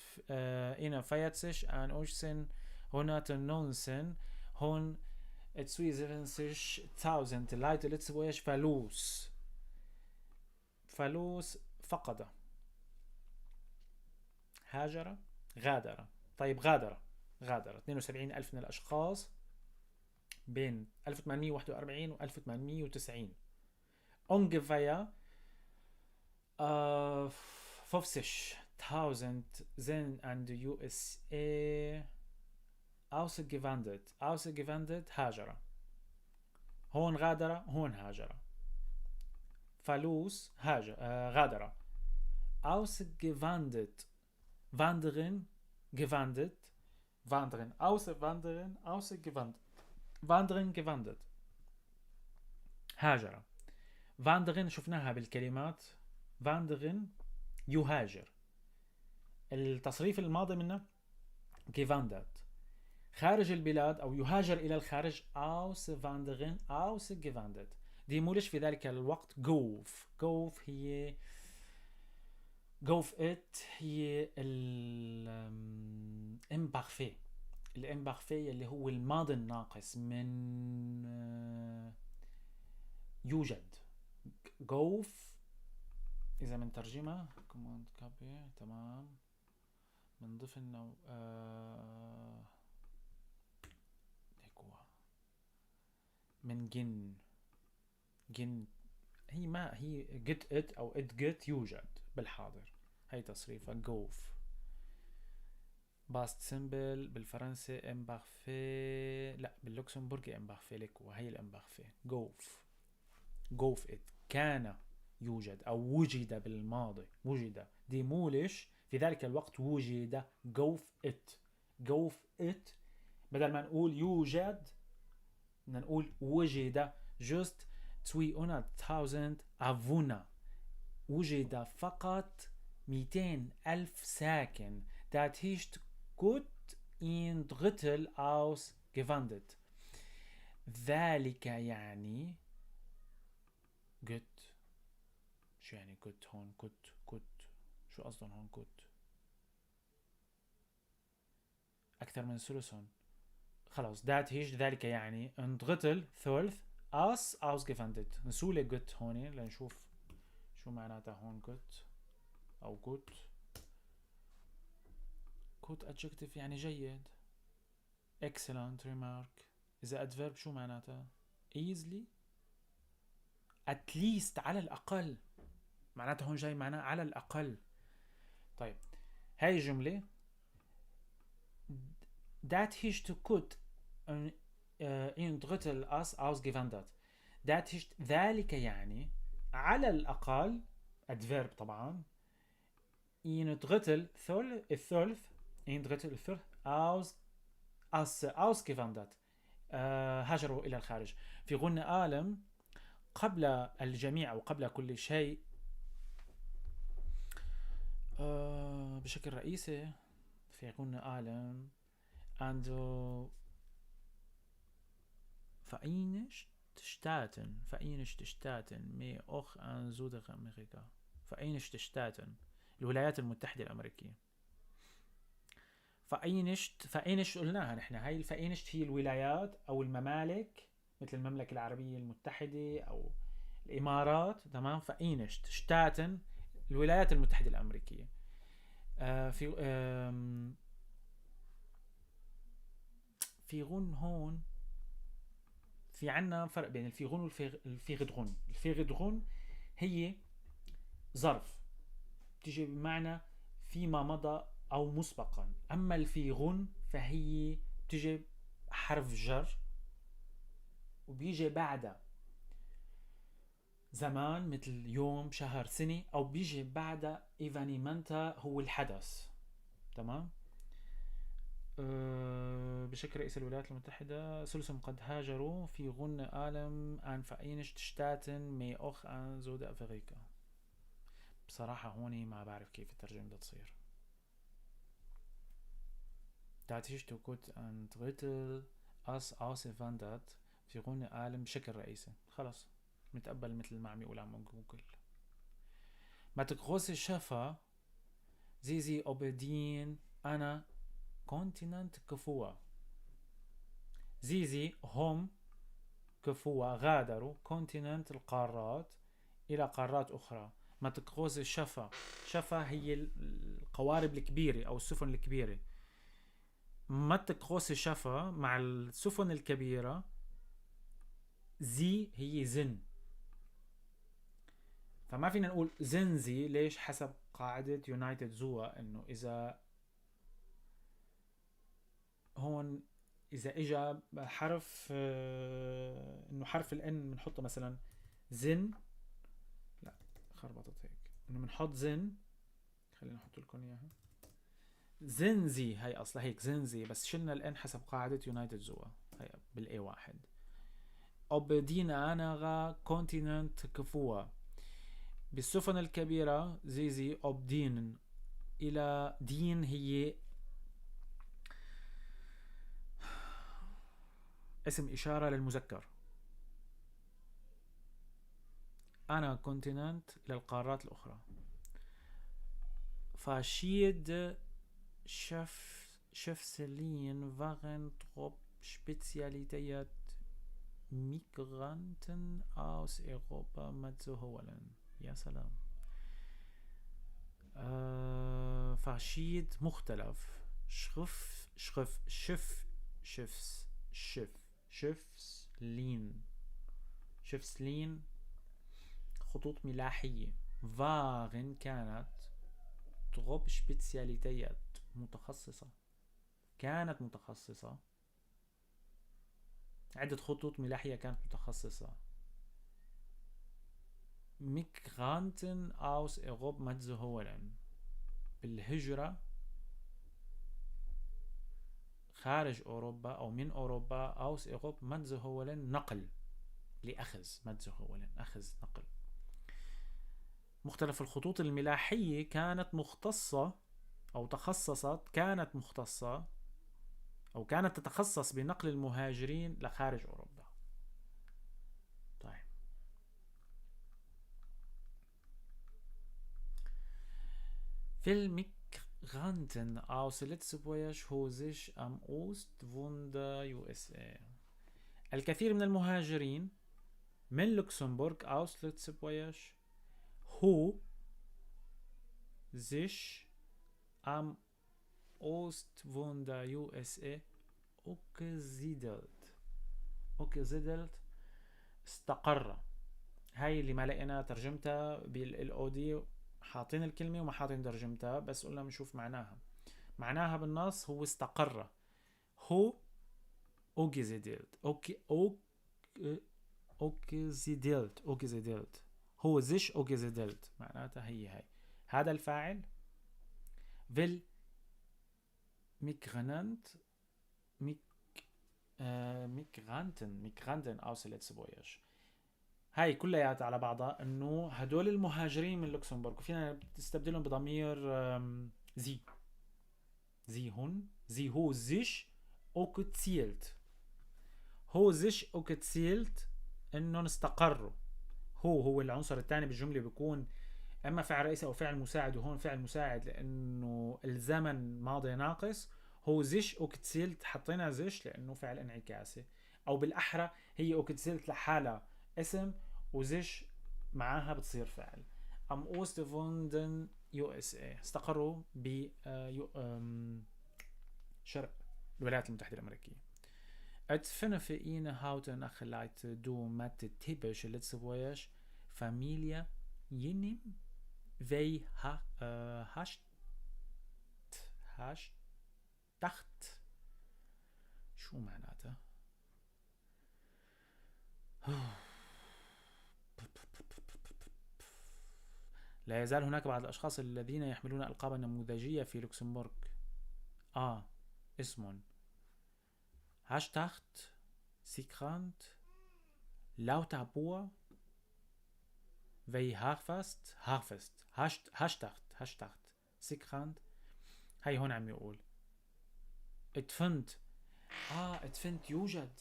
إنا فياتسش أن أوشسن هنات نونسن هون 72.000 Leute لتسويش فلوس فلوس فقد هاجر غادر. طيب غادر 72,000 من الأشخاص بين 1841 و 1890. Ungefähr 50.000 sind an die USA ausgewandert. ausgewandert هاجر. هون غادر، هون هاجر. فلوس هاجر غادر. ausgewandert wandern gewandert wandern auswandern ausgewandert wandern gewandert هاجر. wandern شفناها بالكلمات، wandern يهاجر، التصريف الماضي منه gewandert. خارج البلاد أو يهاجر إلى الخارج auswandern ausgewandert. ديمولش في ذلك الوقت جوف. جوف هي جوف ات هي ال imparfait. ال imparfait اللي هو الماضي الناقص من يوجد. جوف إذا بنترجمها command copy، تمام، بنضيف لنا من جن جن، هي ما هي جت ات او ات جت يوجد بالحاضر، هي تصريفها جوف. past simple بالفرنسي imparfait، لا باللوكسمبورغي imparfait لك، وهي ال imparfait gouf. gouf ات كان يوجد او وجد بالماضي، وجد ديمولش في ذلك الوقت وجد gouf ات. gouf ات بدل ما نقول يوجد بدنا نقول وجد. just 200,000 Einwohner، وجد فقط 200,000 ساكن. Dat ist gut ein Drittel ausgewandert. ذلك يعني gut، شو يعني gut هون؟ gut gut شو قصدهم هون gut؟ أكثر من ثلث. خلاص dat heißt ذلك يعني ein Drittel ثلث aus ausgewandert. نسولي gut هون لنشوف شو معناتها هون gut أو gut. gut adjective يعني جيد، excellent remark. إذا adverb شو معناتها؟ easily at least على الأقل، معناتها هون جاي معناه على الأقل. طيب هاي الجملة Dat heißt gut ein Drittel aus ausgewandert. Dat heißt ذلك يعني على الأقل Adverb طبعا. Ein Drittel الثلث، ein Drittel الثلث ausgewandert، هاجروا إلى الخارج. في غن عالم قبل الجميع أو قبل كل شيء، بشكل رئيسي في غن عالم عنده Vereinigte Staaten، Vereinigte Staaten، mais auch an Südamerika. Vereinigte Staaten، الولايات المتحدة الأمريكية. Vereinigte، Vereinigte قلناها نحن، هاي ال Vereinigte هي الولايات أو الممالك مثل المملكة العربية المتحدة أو الإمارات، تمام. Vereinigte Staaten الولايات المتحدة الأمريكية. في غن هون في عنا فرق بين الفيغون والفيغدغون. الفيغدغون هي ظرف تيجي بمعنى فيما مضى أو مسبقا، أما الفيغون فهي بتيجي حرف جر وبيجي بعدها زمان مثل يوم، شهر، سنة، أو بيجي بعدها إيفانيمنتا هو الحدث، تمام. بشكل رئيس الولايات المتحدة ثلثهم قد هاجروا في غن عالم عن Vereinigte Staaten mais auch an Südafrika. بصراحة هوني ما بعرف كيف الترجمة بدها تصير. Dadurch gut ein Drittel aus ausgewandert في غن عالم بشكل رئيسي. خلص متقبل مثل ما عم يقول عم جوجل. Mit große Schiffe sie auf den anderen Kontinent gefuhr. sie هم gefuhr غادروا Kontinent القارات إلى قارات أخرى. Mit große Schiffe، Schiffe هي القوارب الكبيرة أو السفن الكبيرة. Mit große Schiffe مع السفن الكبيرة، sie هي sind، فما فينا نقول sind sie. ليش؟ حسب قاعدة يونايتد زوا انه اذا هون اذا اجى حرف، انه حرف ال N بنحطه مثلا sind، لا خربطت هيك، انه بنحط sind، خلينا نحط لكم اياها sind sie، هي اصلا هيك sind sie، بس شلنا ال N حسب قاعدة يونايتد زوا، هي بال A واحد. Auf den anderen Kontinent gefuhr بالسفن الكبيرة sie auf den إلى den هي اسم إشارة للمذكر، anderen Kontinent للقارات الأخرى. Verschiedene Schiffslinien waren darauf spezialisiert Migranten aus Europa mitzuholen. يا سلام. Verschied مختلف، Schiff، Schiff، Schiff، Schiffs، Schiff، Schiffslinien، Schiffslinien خطوط ملاحية. waren كانت darauf spezialisiert متخصصة، كانت متخصصة، عدة خطوط ملاحية كانت متخصصة. Migranten aus Europa mitzuholen بالهجرة خارج أوروبا أو من أوروبا، aus Europa mitzuholen نقل لأخذ، mitzuholen أخذ نقل. مختلف الخطوط الملاحية كانت مختصة أو تخصصت، كانت مختصة أو كانت تتخصص بنقل المهاجرين لخارج أوروبا. طيب Viele Migranten aus Lëtzebuerg hu sich am Ost vun der USA. الكثير من المهاجرين من لوكسمبورغ aus Lëtzebuerg hu sich am Ost vun der USA ugesiedelt. ugesiedelt استقر. هاي اللي ما لقينا ترجمتها بال أو دي، حاطين الكلمة وما حاطين ترجمتها، بس قلنا بنشوف معناها. معناها بالنص هو استقر، هو ugesiedelt، ugesiedelt، ugesiedelt. هو sich ogesiedelt، معناتها هي هاي هذا الفاعل. Veel Migranten Migranten aus Lëtzebuerg. هاي كلياتها على بعضها انه هدول المهاجرين من لوكسمبورغ، وفينا نستبدلهم بضمير sie، sie هون sie هو sich ogesiedelt، هو sich ogesiedelt انهم استقروا. هو العنصر الثاني بالجملة بيكون اما فعل رئيسي او فعل مساعد، وهون فعل مساعد لانه الزمن ماضي ناقص. هو sich ogesiedelt، حطينا sich لانه فعل انعكاسي، او بالاحرى هي ogesiedelt لحالها اسم و sich معاها بتصير فعل. Am Oste von den USA، استقروا ب شرق الولايات المتحدة الأمريكية. Het vinden een houten nageleid door met de typische Lëtzebuerger Familiennimm wéi Haschtert. شو معناتها؟ لا يزال هناك بعض الأشخاص الذين يحملون ألقابا نموذجية في لوكسمبورغ. اسم هاشتاخت، سيكرانت، لاوتابور، في هارفست، هارفست، هاشتاخت، هاشتاخت، سيكرانت. هاي هون عم يقول اتفنت. اتفنت يوجد،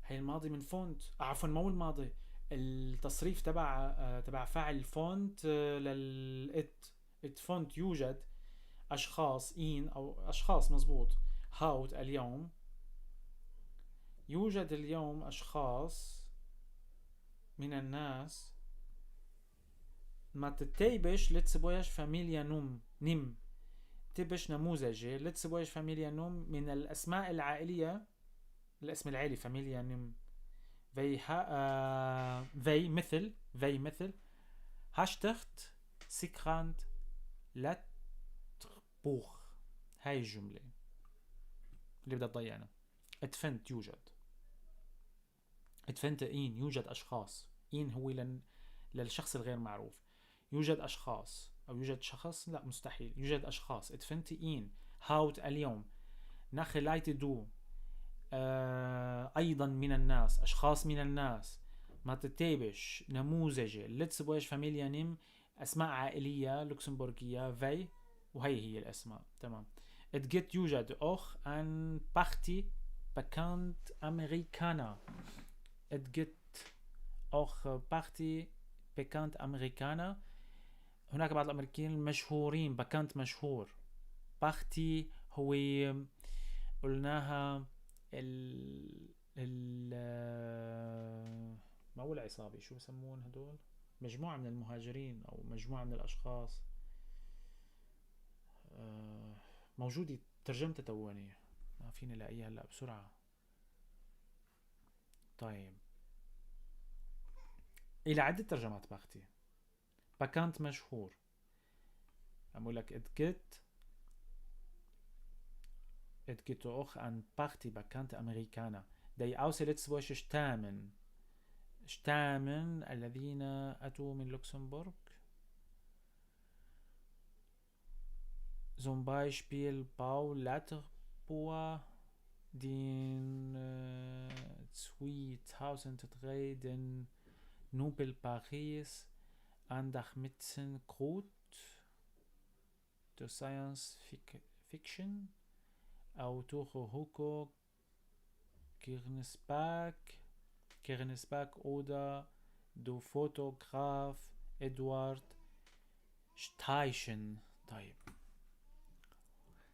هي الماضي من فونت، عفوا مو الماضي، التصريف تبع فاعل فونت للات. اتفنت يوجد اشخاص، ان او اشخاص مزبوط. هاوت اليوم، يوجد اليوم اشخاص من الناس ما تتيبش لتسبويش فاميليا نوم نم تبش نموذجي لتسبويش فاميليا نوم من الاسماء العائليه، الاسم العائلي فاميليا نم. في ها في مثل، في مثل هاشتخت سيكرانت لاتربوخ. هاي الجملة اللي بدها تضيعنا. اتفنت يوجد، اتفنت إين يوجد أشخاص، إين هو للشخص الغير معروف. يوجد أشخاص أو يوجد شخص، لا مستحيل، يوجد أشخاص. اتفنت إين هاوت اليوم نخلايت دو أيضا من الناس، أشخاص من الناس. ما تتابش نموذجي لتسبويش فاميليا نيم، أسماء عائلية لوكسمبورغية في، وهي هي الأسماء. تمام. اتجت يوجد أخ أن بارتي بكانت أمريكانا، اتجت أخ بارتي بكانت أمريكانا. هناك بعض الأمريكيين المشهورين، بكانت مشهور، بارتي هو قلناها ال ال ما هو العصابة، شو بسمون هدول؟ مجموعة من المهاجرين أو مجموعة من الأشخاص. موجودة ترجمتها توني، ما فيني لاقيها هلا بسرعة. طيب إلى عدة ترجمات باختي. bekannt مشهور، عم بقول لك اتجت، اتجت auch an Party bekannte Amerikaner, die aus Lützburg stammen, stammen الذين أتوا من لوكسمبورغ. Zum Beispiel Paul Latterboer, den 2003 den Nobelpreis an der Medizin Krut der Science Fiction, Autor Hugo Gernsback oder der Fotograf Edward Steichen. طيب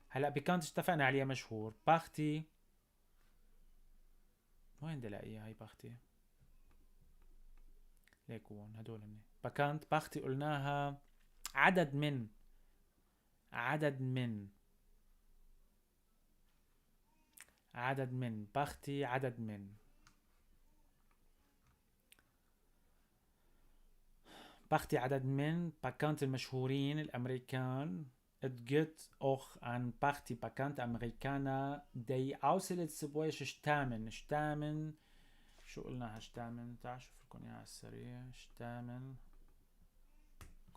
هلا bekannt اتفقنا عليها مشهور. Party وين بدي الاقيها هاي Party؟ ليك هون هدول هن bekannt. Party قلناها عدد من، عدد من، عدد من، Party عدد من. Party عدد من bekannt المشهورين الأمريكان. Het gibt auch ein Party bekannte Amerikaner, die aus Lützburg stammen. Stammen. شو قلنا stammen؟ تعال شوف لكم اياها على السريع. Stammen.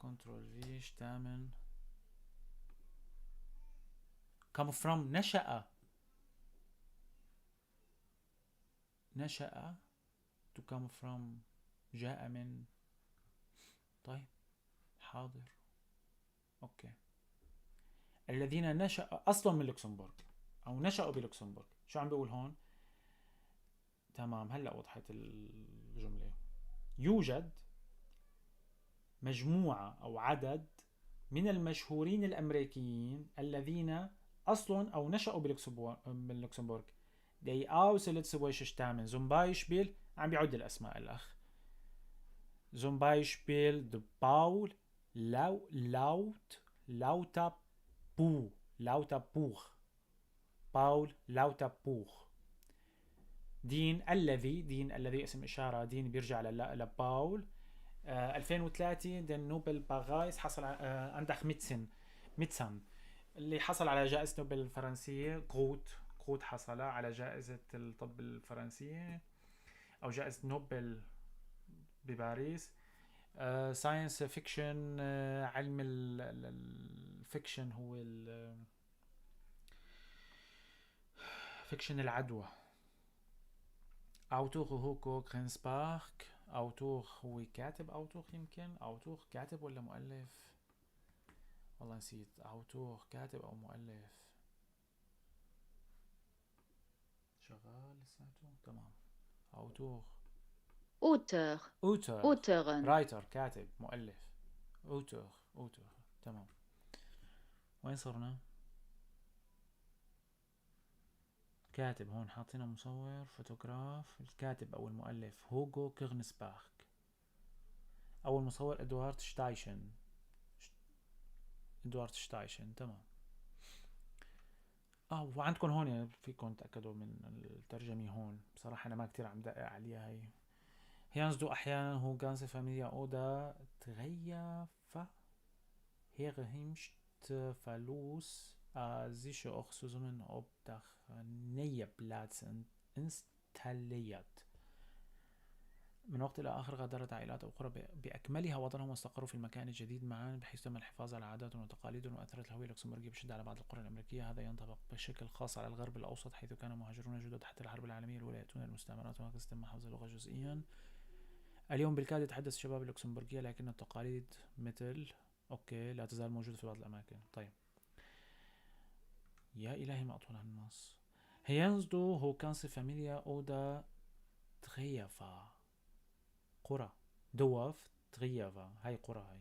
Control V stammen. Come from نشأ. نشأ to come from جاء من. طيب حاضر okay. الذين نشأ اصلا من لوكسمبورغ او نشأوا بلوكسمبورغ. شو عم بيقول هون؟ تمام، هلا وضحت الجملة. يوجد مجموعة أو عدد من المشهورين الأمريكيين الذين أصلا أو نشأوا بلوكسمبورغ. Die aus Lützeburg stammen. Zum Beispiel عم بيعد الأسماء الأخ. Zum Beispiel de Paul Lau Laut Lauterbuch Lauterbuch باول لاوتابوخ. دين الذي، دين الذي اسم إشارة، دين بيرجع لباول. 2003 den Nobelpreis حصل عندك ميتسن اللي حصل على جائزة نوبل الفرنسية. غوت حصل على جائزة الطب الفرنسية أو جائزة نوبل بباريس. science fiction، علم ال fiction هو fiction العدوى. Autor هوكو كرينسبارك. Autor هو كاتب، Autor يمكن Autor كاتب ولا مؤلف؟ والله نسيت. Autor كاتب أو مؤلف. شغال لساته؟ تمام. Autor Auteur. Auteur. Autorin. writer كاتب مؤلف. Auteur Auteur تمام. وين صرنا؟ كاتب هون حاطينه مصور فوتوغراف. الكاتب أو المؤلف هوغو كيرنسباخ. أو المصور إدوارد شتايشن. إدوارد شتايشن تمام. وعندكم هون فيكم تأكدوا من الترجمة هون. بصراحة أنا ما كتير عم دقق عليها هي. هيانزدو أحيانا هو ganze Familie oder Dreierfa Herhimst Verlust sich auch zusammen ob der Platz installiert. من وقت إلى آخر غادرت عائلات أو قرى بأكملها وطنهم واستقروا في المكان الجديد معا، بحيث تم الحفاظ على عاداتهم وتقاليدهم، وأثرت الهوية اللوكسمبورغية بشدة على بعض القرى الأمريكية. هذا ينطبق بشكل خاص على الغرب الأوسط، حيث كان مهاجرون جدد حتى الحرب العالمية الأولى يأتون المستعمرات، وهكذا تم حفظ اللغة جزئيا. اليوم بالكاد يتحدث الشباب اللوكسمبورغية، لكن التقاليد مثل okay لا تزال موجودة في بعض الأماكن. طيب يا إلهي ما أطول هالنص. هينزدو هو ganze Familie oder Dörfer قرى Dorf Dörfer هاي قرى، هاي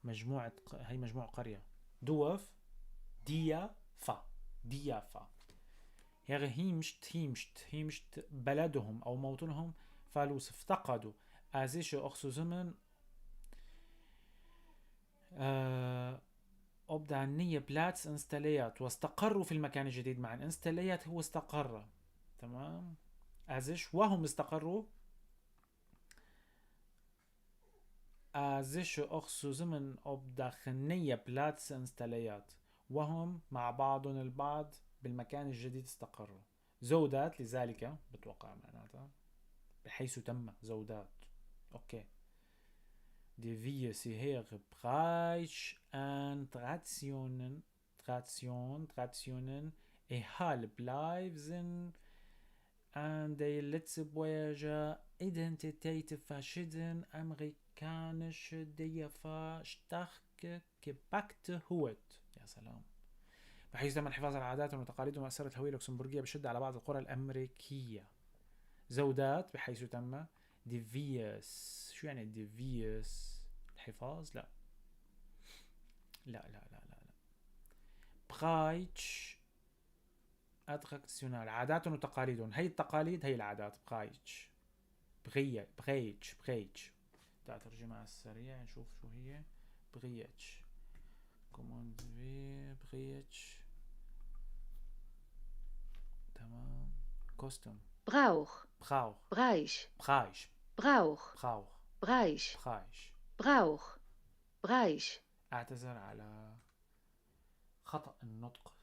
مجموعة، هاي مجموعة قرية. Dorf Dörfer Dörfer. Heimat Heimat Heimat بلدهم أو موطنهم verloren افتقدوا als sich auch zusammen op de nieuwe plaats installiert واستقروا في المكان الجديد معا. installiert هو استقر تمام. als sich وهم استقروا sich auch zusammen op de nieuwe plaats installiert وهم مع بعضهم البعض بالمكان الجديد استقروا. zodat لذلك بتوقع معناتها بحيث تم zodat okay. Die vier Bräuche en Traditionen, Traditionen erhalten bleiben en de Lëtzebuerger Identität verschieden amerikanische Dörfer stark geprägt huet. يا سلام. بحيث تم الحفاظ على عاداتهم وتقاليدهم وأثرت الهوية اللوكسمبورغية بشدة على بعض القرى الأمريكية. zodat بحيث تم de vies، شو يعني de vies؟ الحفاظ؟ لا لا لا لا لا لا. Bräuch traditionell عادات وتقاليد، هي التقاليد هي العادات. Bräuch Bräu Bräuch Bräuch. تعال ترجمة على السريع نشوف شو هي Bräuch. Command V Bräuch تمام. Custom Brauch. Brauch. Bräuch. Bräuch. Brauch. Brauch. Bräuch. Bräuch. Brauch. Bräuch. أعتذر على خطأ النطق.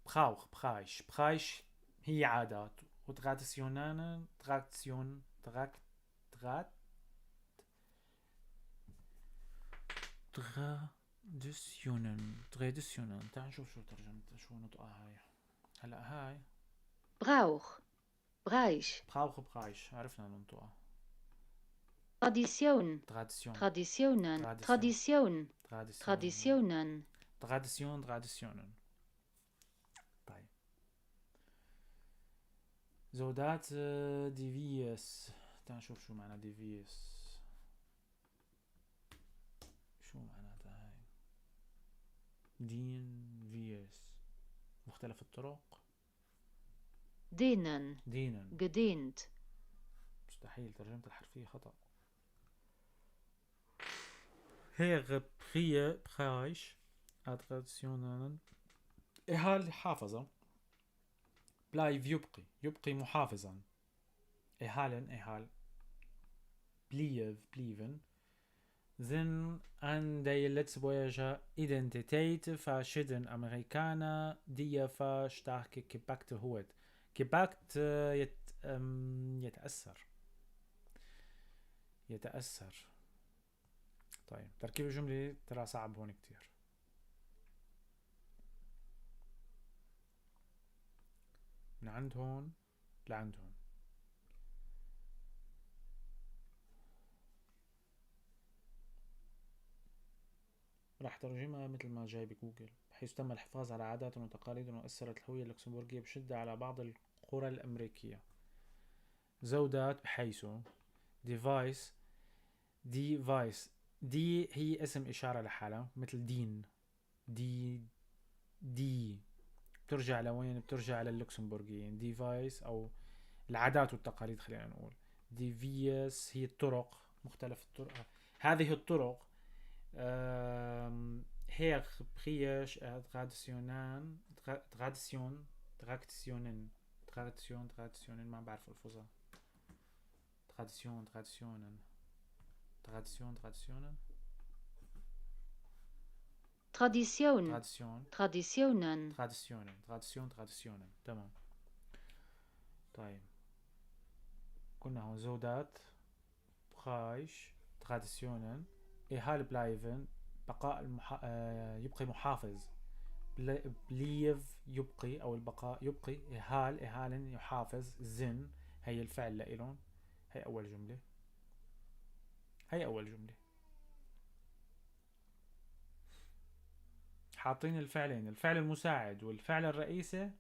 Brauch Bräuch Bräuch هي عادات، و Traditionen Tradition Trad Traditionen Traditionen. تعال نشوف شو ترجمة، شو نطقها هاي. هلا هاي Brauch. Bereich. Brauch Bereich، عرفنا ننطقها. Tradition. Tradition. Traditionen. Tradition. Tradition. Traditionen. Tradition Traditionen. طيب zodat devises. تعال نشوف شو معنى devises، شو معناتها هاي. دين فيس مختلف الطرق. Dehnen. dehnen. Gedehnt. مستحيل، ترجمة الحرفية خطأ. Hebräisch Traditionen. erhal حافظة، blijf يبقي، يبقي محافظا. erhalen erhal، blijf blijven. Zijn aan de Lëtzebuerger Identitéit verschidden Amerikaner déi sterk geprägt huet. Geprägt يتأثر، يتأثر. طيب تركيب الجملة ترى صعب هون كتير. من عند هون لعند هون. راح ترجمها مثل ما جاي بجوجل. بحيث تم الحفاظ على عادات وتقاليد وأثرت الهوية اللوكسمبورغية بشدة على بعض القرى الأمريكية. zodat بحيث devises devises die هي اسم إشارة لحالها مثل دين die die بترجع لوين؟ بترجع لللوكسمبورغيين. devises أو العادات والتقاليد خلينا نقول. devises هي الطرق، مختلف الطرق، هذه الطرق. Hebräisch Traditionen Tradition Traditionen Tradition Traditionen ما بعرف الفظها. Tradition Traditionen Tradition Traditionen Tradition. Tradition Traditionen. Traditionen Tradition Traditionen. تمام. طيب كنا هون zodat Bereich Traditionen erhalten blijven بقاء يبقي محافظ. blijf يبقي أو البقاء يبقي. erhal erhalen يحافظ. zijn هي الفعل لإلون. هي أول جملة، هي أول جملة. حاطين الفعلين، الفعل المساعد والفعل الرئيسي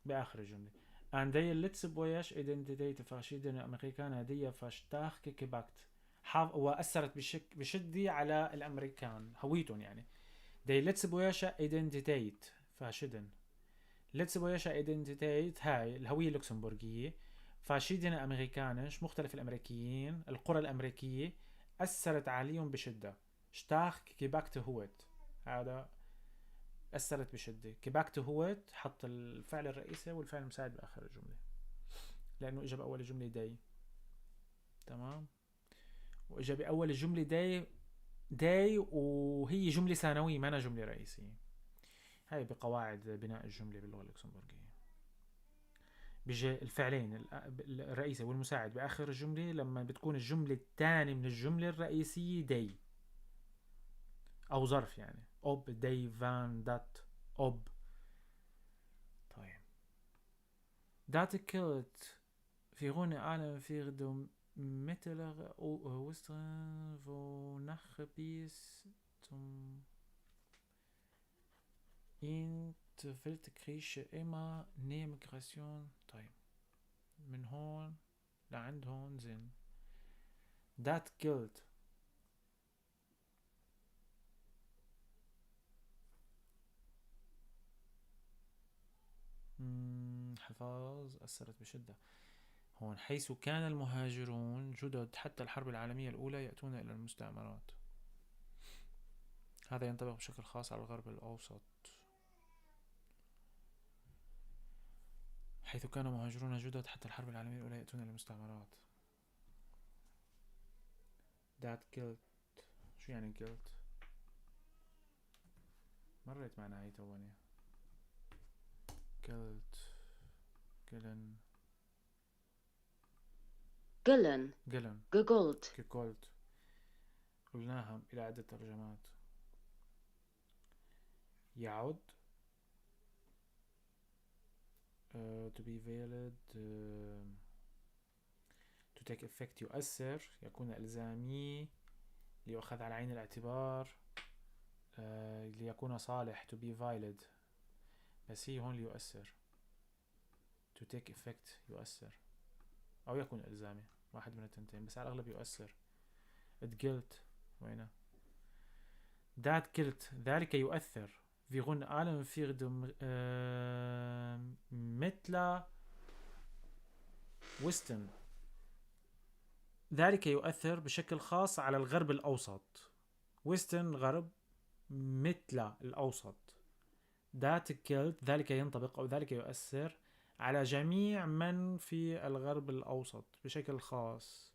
بآخر الجملة. Aan de Lëtzebuerger Identiteit verschiedene Amerikaner déi sterk geprägt. وأثرت بشدة على الأمريكان هويتهم يعني. De Lëtzebuerger Identiteit verschiedene. Lëtzebuerger Identiteit هاي الهوية اللوكسمبورغية. Verschiedene Amerikaner مختلف الأمريكيين، القرى الأمريكية أثرت عليهم بشدة. Sterk geprägt huet هذا أثرت بشدة. Geprägt huet حط الفعل الرئيسي والفعل المساعد بآخر الجملة لأنه إجا بأول الجملة de. تمام، وإجا بأول الجملة de de وهي جملة ثانوية ما أنا جملة رئيسية. هاي بقواعد بناء الجملة باللغة اللوكسمبورغية. بيجي الفعلين الرئيسي والمساعد بآخر الجملة لما بتكون الجملة الثانية من الجملة الرئيسية de أو ظرف يعني op de van dat op. طيب dat geldt vor allem für de Mittlere Westen wonach bis zum Ende Weltkrieg immer Migration. طيب من هون لعند هون زين. Dat geldt حفاظ أثرت بشدة هون. حيث كان المهاجرون جدد حتى الحرب العالمية الأولى يأتون إلى المستعمرات. هذا ينطبق بشكل خاص على الغرب الأوسط. حيث كان مهاجرون جدد حتى الحرب العالمية الأولى يأتون إلى المستعمرات. Dat geldt شو يعني geldt؟ مرت معنا هاي توني. Geldt gelen Gelen. Gelen. Gegolten. Gegolten. قلناها إلى عدة ترجمات. يعد to be valid to take effect يؤثر، يكون إلزامي، ليؤخذ على عين الاعتبار، ليكون صالح to be valid، بس هي هون ليؤثر to take effect يؤثر أو يكون إلزامي، واحد من التنتين، بس على الأغلب يؤثر. Het gilt وينه؟ Dat gilt ذلك يؤثر vor allem für den Mittlere Westen، ذلك يؤثر بشكل خاص على الغرب الأوسط. Westen غرب، Mittler الأوسط. Dat gilt ذلك ينطبق أو ذلك يؤثر على جميع من في الغرب الأوسط بشكل خاص.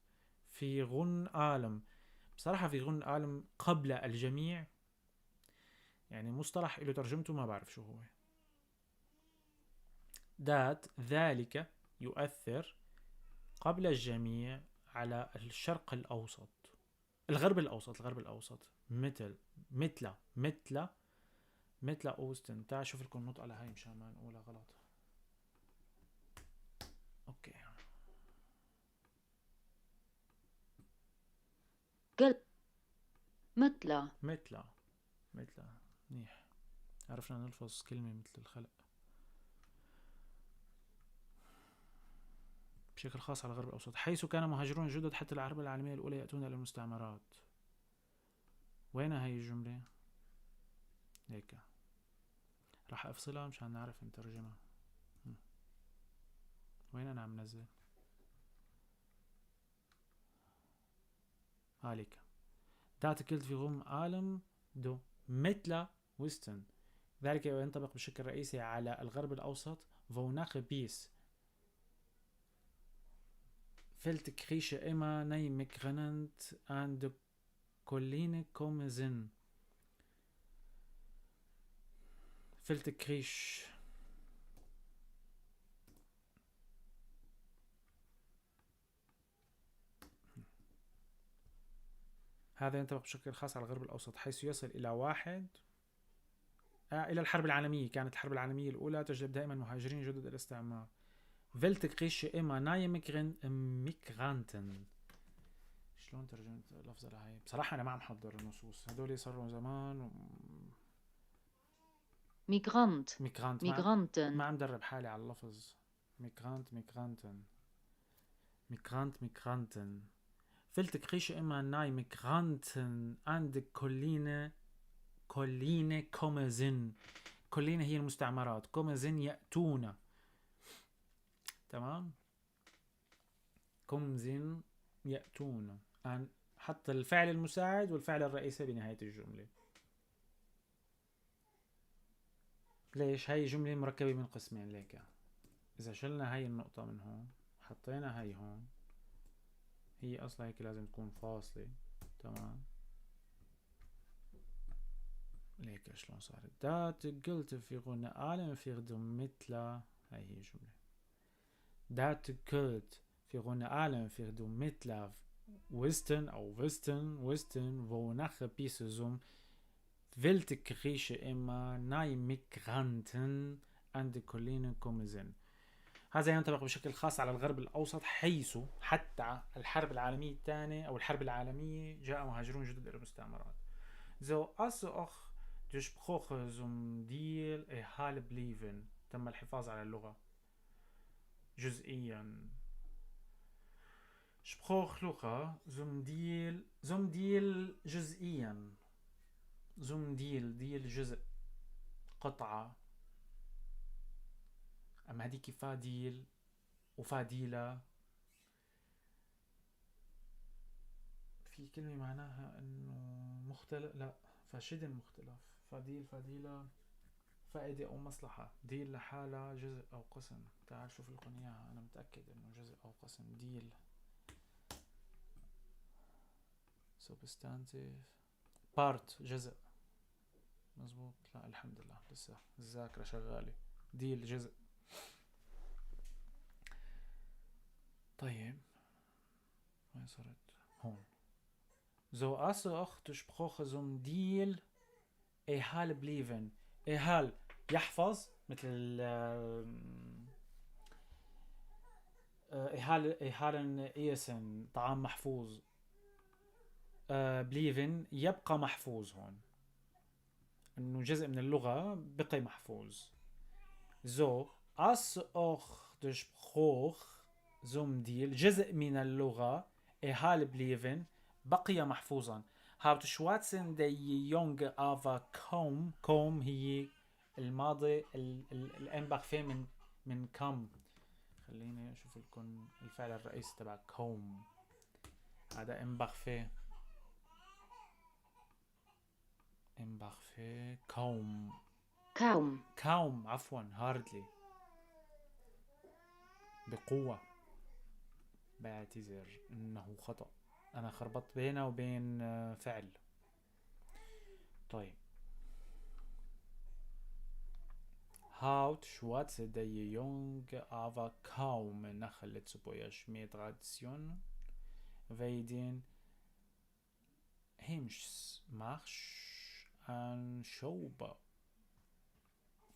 vor allem، بصراحة vor allem قبل الجميع، يعني مصطلح له ترجمته ما بعرف شو هو. Dat ذلك يؤثر قبل الجميع على الشرق الأوسط، الغرب الأوسط، الغرب الأوسط. مثل، مثل، مثل، مثل Osten. تعال شوف لكم النطق على هاي مشان ما نقولها غلط. okay. قل مثل. مثل، مثل. منيح، عرفنا نلفظ كلمة مثل الخلق. بشكل خاص على الغرب الأوسط، حيث كان مهاجرون جدد حتى الحرب العالمية الأولى يأتون إلى المستعمرات. وين هاي الجملة؟ هيك راح أفصلها مشان نعرف نترجمها. وين أنا عم نزل؟ هاليك. Dat gilt vor allem den Mittlere Westen، ذلك ينطبق بشكل رئيسي على الغرب الأوسط. wo noch bis Weltkrieg immer neue Migranten an die Kolonien gekommen sind. Weltkrieg. هذا ينطبق بشكل خاص على الغرب الأوسط، حيث يصل إلى واحد، إلى الحرب العالمية. كانت الحرب العالمية الأولى تجلب دائما مهاجرين جدد الاستعمار. Weltkrieg immer neue Migranten. شلون ترجمت اللفظة لهي؟ بصراحة أنا ما عم حضر النصوص، هدول صاروا زمان و Migrant. Migrant. Migranten. ما عم درب حالي على اللفظ. Migrant، Migranten. Migrant، Migranten. Weltkrieg immer neue Migranten an die Kolonien، Kolonien gekommen sind. Kolonien هي المستعمرات، gekommen sind يأتون. تمام؟ gekommen sind يأتون. أن حط الفعل المساعد والفعل الرئيسي بنهاية الجملة. ليش؟ هاي جملة مركبة من قسمين. ليك إذا شلنا هاي النقطة من هون حطينا هاي هون، هي أصلا هيك لازم تكون فاصلة. تمام؟ ليك شلون صارت. Dat gilt vor allem für den Mittler، هاي هي الجملة. Dat gilt vor allem für den Mittler Westen أو Westen، Westen، wo noch bis zum Weltkrieg immer neue Migranten an die Kolonien gekommen sind. هذا ينطبق بشكل خاص على الغرب الأوسط، حيث حتى الحرب العالمية الثانية أو الحرب العالمية جاء مهاجرون جدد إلى المستعمرات. So ist auch die Sprache zum Teil erhalten geblieben. تم الحفاظ على اللغة جزئيا. Sprache لغة، zum Teil، zum Teil جزئيا، zum Teil، Teil جزء، قطعة. أما هذيك فاديل وفاديلة، في كلمة معناها إنه مختلف، لا verschieden مختلف. فاديل، فاديلة، فائدة أو مصلحة. Deel لحالها جزء أو قسم. تعال شوف لكم إياها، أنا متأكد إنه جزء أو قسم. Deel Substantiv part جزء، مزبوط. لا الحمد لله لسه الذاكرة شغالة. Deel جزء. طيب وين صرت؟ هون. So ass och de Sprache zum Deal erhalten blieben. Erhal يحفظ مثل erhalten Essen طعام محفوظ. Blieben يبقى محفوظ هون، انه جزء من اللغة بقي محفوظ. So ass och de Sprache zum Deal جزء من اللغة erhalten blieben بقي محفوظا. Haut schwatzen de Jonge aber kaum، kaum هي الماضي ال Imparfait من kaum. خليني اشوف لكم الفعل الرئيسي تبع kaum، هذا Imparfait، Imparfait kaum، kaum، kaum عفوا hardly بقوة. بعتذر انه خطأ، انا خربطت بينه وبين فعل. طيب Haut schwarze de Jonge aber kaum nach Lëtzebuerg mee Tradition wéi den Heemechtsmarsch an Schober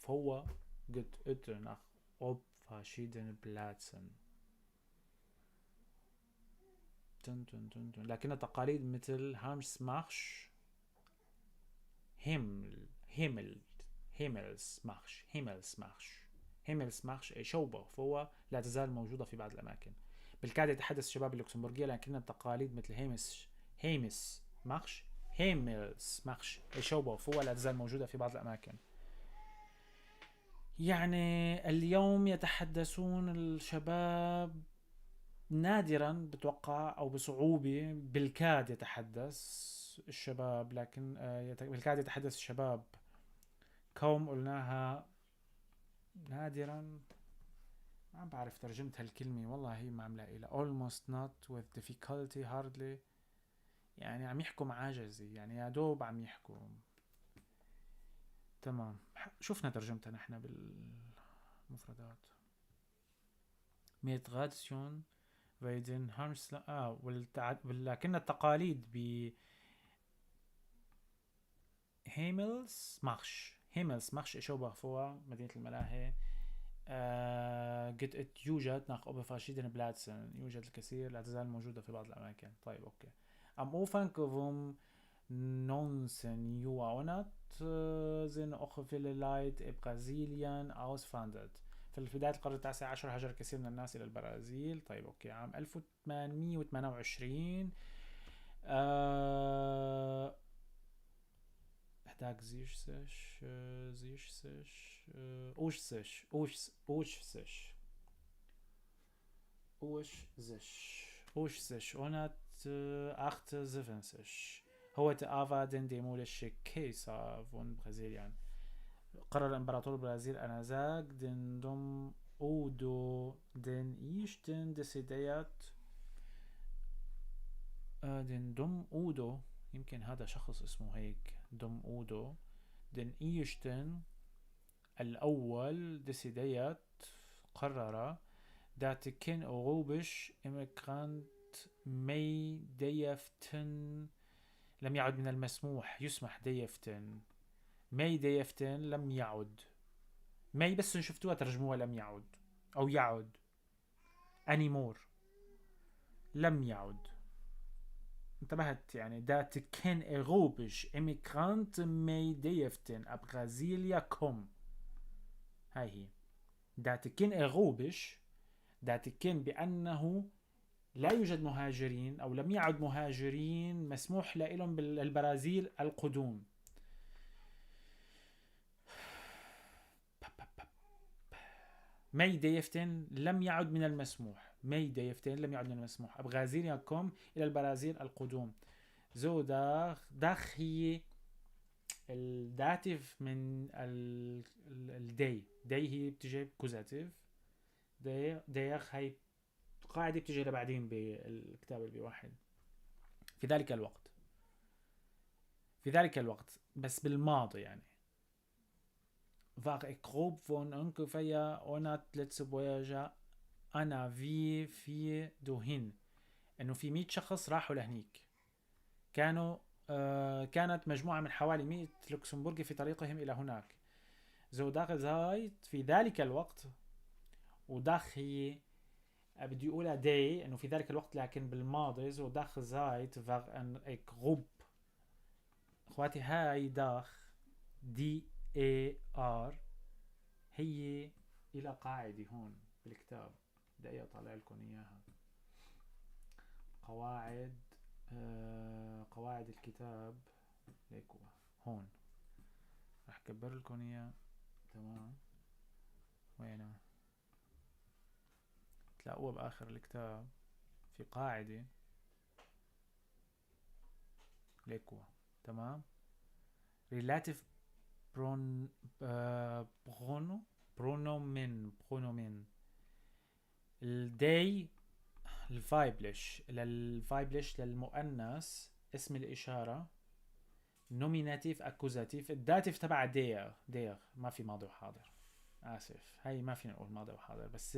Fouer gëtt et nach op verschiddene Plazen. تن تن تن تن. لكن التقاليد مثل Heemechtsmarsch Himmel Himmel Himmelsmarsch Himmelsmarsch Himmelsmarsch أي Schueberfouer فهو لا تزال موجودة في بعض الأماكن. بالكاد يتحدث الشباب اللوكسمبورغية، لكن التقاليد مثل Heemechtsmarsch Himmelsmarsch أي Schueberfouer لا تزال موجودة في بعض الأماكن. يعني اليوم يتحدثون الشباب نادرا بتوقع أو بصعوبة، بالكاد يتحدث الشباب، لكن بالكاد يتحدث الشباب. kaum قلناها نادرا، ما عم بعرف ترجمة هالكلمة والله، هي ما عم لاقي لها. almost not with difficulty hardly، يعني عم يحكوا معاجزة، يعني يا دوب عم يحكوا. تمام، شفنا ترجمتها نحن بالمفردات. Mee Traditioune wéi den Heemechtsla-، ولكن التقاليد ب Hämmelsmarsch، Hämmelsmarsch Schueberfouer مدينة الملاهي. Gëtt et يوجد nach op verschiddene Plazen، يوجد الكثير، لا تزال موجودة في بعض الأماكن. طيب أوكي. Am Ufank vum 19. Jahrhundert sind och viele Leit a Brasilien ausgewandert. في بداية القرن التاسع عشر هاجر الكثير من الناس إلى البرازيل. طيب أوكي. عام 1828، هداك زيشسش، زيشسش، أوشسش، أوشس، أوشسش، أوشزش، أوشسش، أونات، أخت زفنسش. هو تآفا دين ديمولش كيسا فون برازيليان. قرر إمبراطور البرازيل آنذاك den Dom Udo den Ersten décidéiert، den Dom Udo، يمكن هذا شخص اسمه هيك Dom Udo، den Ersten الأول décidéiert قرر datt keen europäesch Immigrant méi dierften، لم يعد من المسموح يسمح dierften، méi dierften لم يعد، méi بس شفتوها ترجموها لم يعد أو يعد anymore، لم يعد. انتبهت يعني datt keen europäesch Immigrant méi dierften a Brasilia komm، هاي هي datt keen europäesch، datt keen بأنه لا يوجد مهاجرين أو لم يعد مهاجرين مسموح لهم بالبرازيل القدوم. méi dierften لم يعد من المسموح، méi dierften لم يعد من المسموح Brasilia komm إلى البرازيل القدوم. So داخ، داخ هي ال Dativ من ال déi، déi هي بتجي Akkusativ، داخ هي قاعدة بتجي لبعدين بالكتاب البي واحد. في ذلك الوقت، في ذلك الوقت بس بالماضي يعني. War e Grupp vun ongeféier 100 Lëtzebuerger ënnerwee fir dohin، إنه في 100 شخص راحوا لهنيك، كانوا كانت مجموعة من حوالي 100 لوكسمبورغي في طريقهم إلى هناك. zu der Zeit في ذلك الوقت، و der هي بدي أقولها دي إنه في ذلك الوقت لكن بالماضي. zu der Zeit war eine Gruppe. اخواتي هاي der D E R هي إلى قاعدة هون بالكتاب، دقيقة أطلع لكم إياها. قواعد قواعد الكتاب ليكو هون، رح كبر لكم إياه. تمام، وينه؟ تلاقوها بآخر الكتاب في قاعدة ليكو. تمام، Relativ Pron Prono Pronomen Pronomen ال die ال weiblich لل weiblich للمؤنث اسم الإشارة Nominativ Akkusativ ال Dativ تبع der der ما في ماضي وحاضر، آسف هاي ما فينا نقول ماضي وحاضر، بس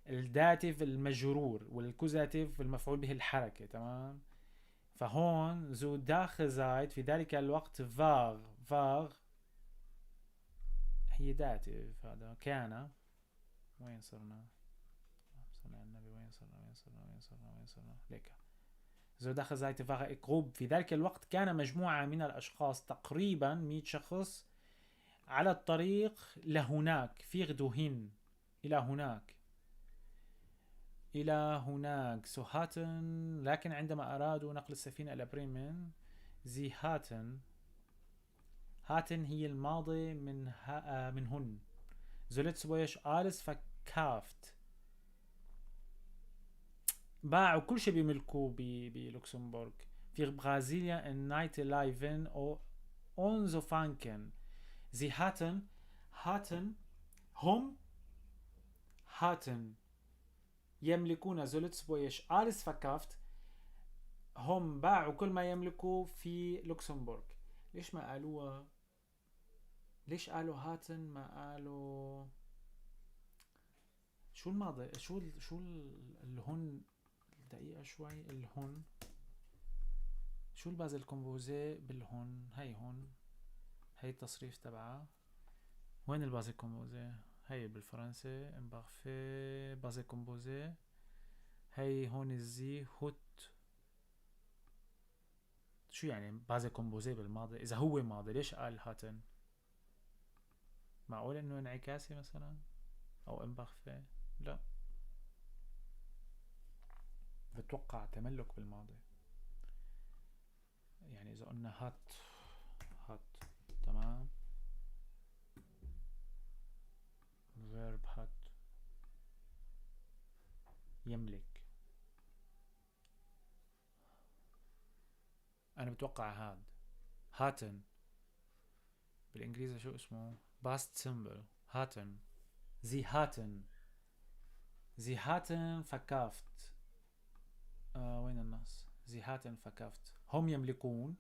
ال Dativ المجرور وال Akkusativ المفعول به الحركة. تمام، فهون zu der Zeit في ذلك الوقت war war هي Dativ هذا كان. وين صرنا؟ صلى على النبي. وين صرنا وين صرنا وين صرنا وين صرنا؟ ليك zu der Zeit war Gruppe في ذلك الوقت كان مجموعة من الأشخاص تقريبا 100 شخص على الطريق لهناك، في غدوهن إلى هناك، إلى هناك. so hatten، لكن عندما أرادوا نقل السفينة إلى بريمن sie hatten، hatten هي الماضي من من هن. zu Lëtzebuerg alles verkauft، باعوا كل شيء بيملكوه بلوكسمبورغ. Für Brasilien ein neues Leben anzufangen. Sie hatten hatten هم hatten يملكون zu Lëtzebuerg alles verkauft، هم باعوا كل ما يملكوا في لوكسمبورغ. ليش ما قالوها؟ ليش قالوا hatten ما قالوا شو الماضي؟ شو الهن؟ دقيقة شوي. الهن شو ال passé composé بالهن؟ هي هون، هي التصريف تبعها. وين ال passé composé؟ هي بالفرنسي imparfait passé composé. هي هون ال sie hat. شو يعني passé composé بالماضي؟ إذا هو ماضي ليش قال hatten؟ معقول إنه انعكاسي مثلا أو imparfait؟ لا، بتوقع تملك بالماضي. يعني إذا قلنا hat hat، تمام، verb hat يملك. أنا بتوقع هاد hatten بالإنجليزي شو اسمه؟ past simple hatten. Sie hatten sie hatten verkauft. وين النص؟ Sie hatten verkauft. هم يملكون،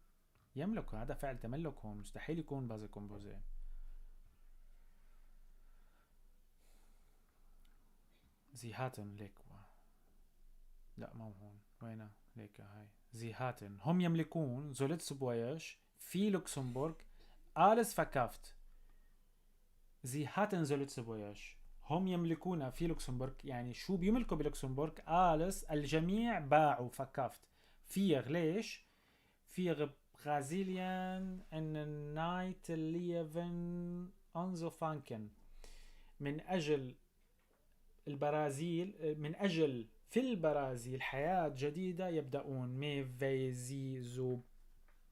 يملك هذا فعل تملك هون، مستحيل يكون passé composé. Sie hatten ليك، لا ما هو هون، وين ليك هاي sie hatten. هم يملكون zu Lëtzebuerg في لوكسمبورغ alles verkauft. Sie hatten zu Lëtzebuerg، هم يملكون في لوكسمبورغ، يعني شو بيملكوا بلوكسمبورغ؟ alles الجميع باعوا verkauft. Für ليش؟ Für Brasilien ein neues Leben anzufangen، من أجل البرازيل، من أجل في البرازيل حياة جديدة يبدأون. Mais weil sie zu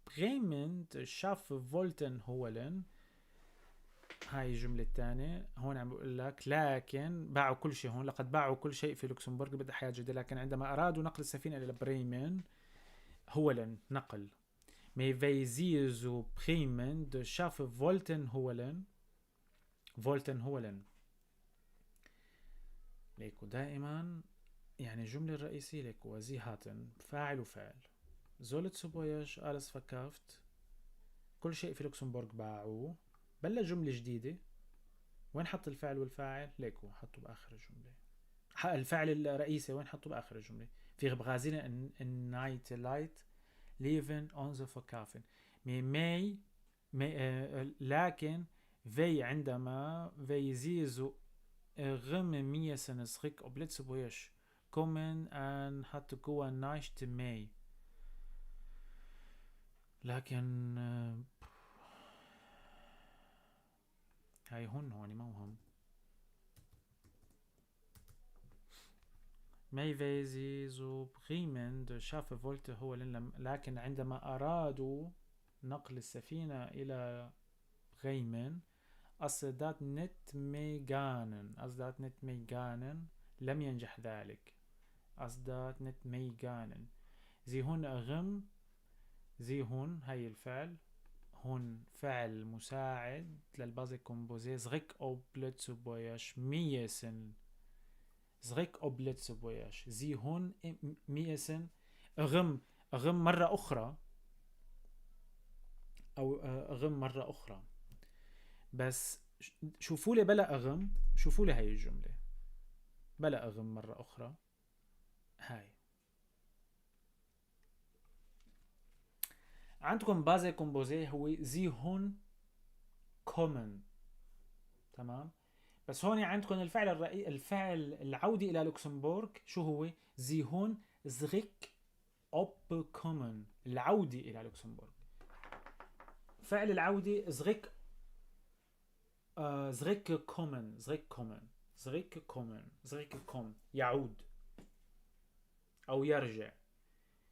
Bremen Schiffe wollten holen. هاي الجملة الثانية هون عم بقول لك لكن باعوا كل شيء هون، لقد باعوا كل شيء في لوكسمبورغ لبدء حياة جديدة، لكن عندما أرادوا نقل السفينة إلى بريمن holen نقل. Mais weil sie zu Bremen Schiffe wollten holen wollten holen. ليكو دائما يعني الجملة الرئيسية ليكو sie hatten فاعل وفعل. Zu Lëtzebuerg alles verkauft، كل شيء في لوكسمبورغ باعوه. بلا جملة جديدة، وين حط الفعل والفاعل؟ ليكو حطوا بآخر الجملة. الفعل الرئيسي وين حطوا؟ بآخر الجملة. Für Brasilien ein neues Leven onze verkaufen. مي مي، لكن في عندما في ze zo غم ميسن zrek op Lëtzebuerg kommen an hat goa näischt méi. لكن هاي هون هون ما هم. ماي فيزي زو بريمن de Schaffe wollte هو لكن عندما أرادوا نقل السفينة إلى بريمن أصدات نت ميغانن، أصدات نت ميغانن لم ينجح ذلك. أصدات نت ميغانن. زي هون غم، زي هون هاي الفعل هون فعل مساعد للبازي كومبوزي زغيك أو بلتسبوياش ميسن، زغيك أو بلتسبوياش. زي هون ميسن غم، غم مرة أخرى أو غم مرة أخرى. بس شوفوا لي بلا أغم، شوفوا لي هاي الجملة بلا أغم مرة أخرى. هاي عندكم passé composé هو sie hun kommen، تمام؟ بس هون عندكم الفعل الرئي، الفعل العودي إلى لوكسمبورغ شو هو؟ sie hun zrek op kommen، العودي إلى لوكسمبورغ. فعل العودي zrek، zrek kommen، zrek kommen، zrek kommen، zrek komm، يعود أو يرجع.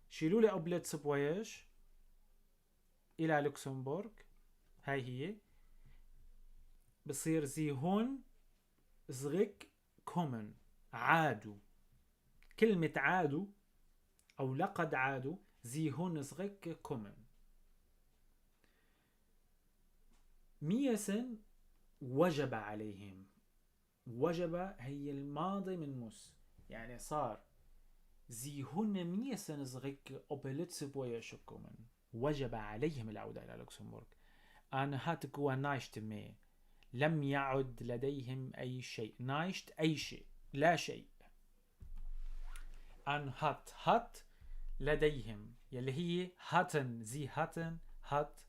شيلوا لي op Lëtzebuerg إلى لوكسمبورغ، هاي هي بصير sie hun zrek kommen، عادوا. كلمة عادوا أو لقد عادوا، sie hun zrek kommen. müssen وجب عليهم، وجب هي الماضي من muss، يعني صار sie hun müssen zrek op Lëtzebuerg kommen، وجب عليهم العودة إلى لوكسمبورغ. an hat goa näischt méi، لم يعد لديهم أي شيء، näischt أي شيء، لا شيء. an hat، hat لديهم يلي هي hatten، sie hatten، hat.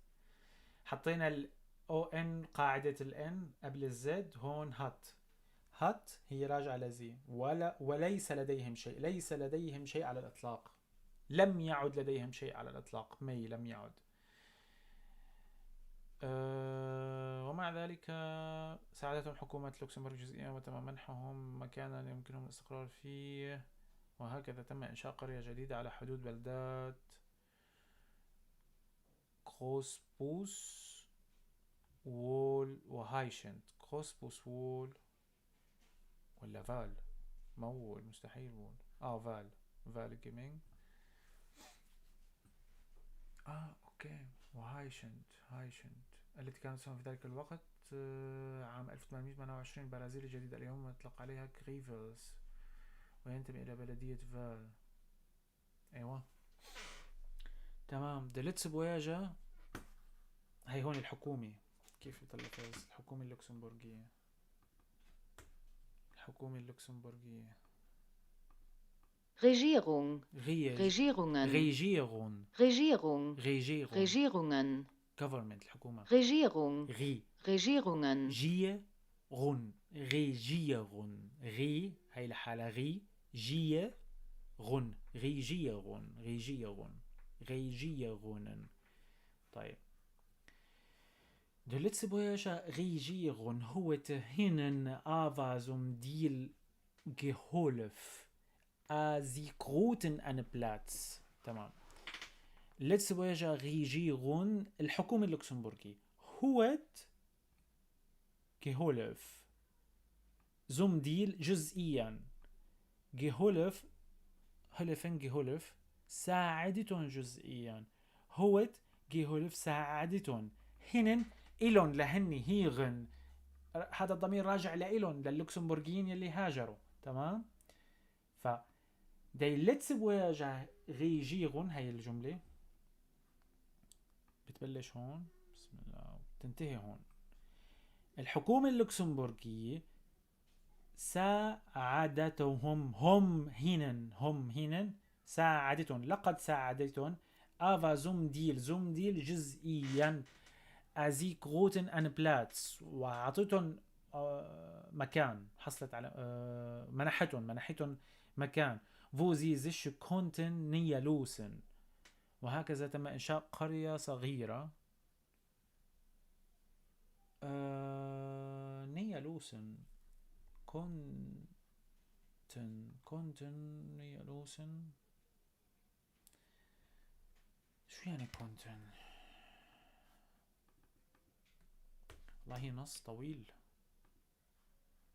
حطينا ال O N قاعدة ال N قبل ال Z، هون hat، hat هي راجعة ل sie، وليس لديهم شيء، ليس لديهم شيء على الإطلاق، لم يعد لديهم شيء على الإطلاق، méi لم يعد. ومع ذلك ساعدتهم حكومة لوكسمبورغ جزئيا وتم منحهم مكانا يمكنهم الاستقرار فيه، وهكذا تم إنشاء قرية جديدة على حدود بلدات كروسبوس وول وهايشنت. كروسبوس وول ولا فال؟ ما وول، مستحيل وول. فال، فال جيمينج. أوكي. وهايشنت، هايشنت التي كانت تسمى في ذلك الوقت عام 1828 برازيل الجديدة، اليوم يطلق عليها غريفلز، وينتمي إلى بلدية فال. أيوة تمام. de Lëtzebuerger هي هون الحكومة، كيف يتلفظ؟ الحكومة اللوكسمبورغية، الحكومة اللوكسمبورغية. Regierung. Regierungen. Regierung. Regierung. Regierung. Regierungen. Government، الحكومة. Regierung. Re. Regierungen. Gierung. Regierung. Re هي لحالها ري. Gierung. Regierung. Regierung. Regierungen. طيب. De Lëtzebuerger Regierung huet hinnen awer zum Deel geholf. Sie kruten einen Platz. تمام. Lëtzebuerger Regierung، الحكومة اللوكسمبورغية، huet geholf zum Deel جزئيا، geholf helfen geholf ساعدتهم جزئيا، huet geholf ساعدتهم، hinnen إلون لهني هيغن، هذا الضمير راجع لإلون لللوكسمبورغيين يلي هاجروا. تمام. ف déi Lëtzebuerger Regierung، هي الجملة بتبلش هون، بسم الله، وبتنتهي هون. الحكومة اللوكسمبورغية ساعدتهم، هم hinnen، هم hinnen ساعدتهم، لقد ساعدتهم aber zum Teil، zum Teil جزئيا. sie boten einen Platz، وأعطتهم مكان، حصلت على منحتهم مكان. wo sie sich konnten niederlassen. وهكذا تم إنشاء قرية صغيرة. Niederlassen، konnten، konnten niederlassen. شو يعني konnten؟ والله نص طويل.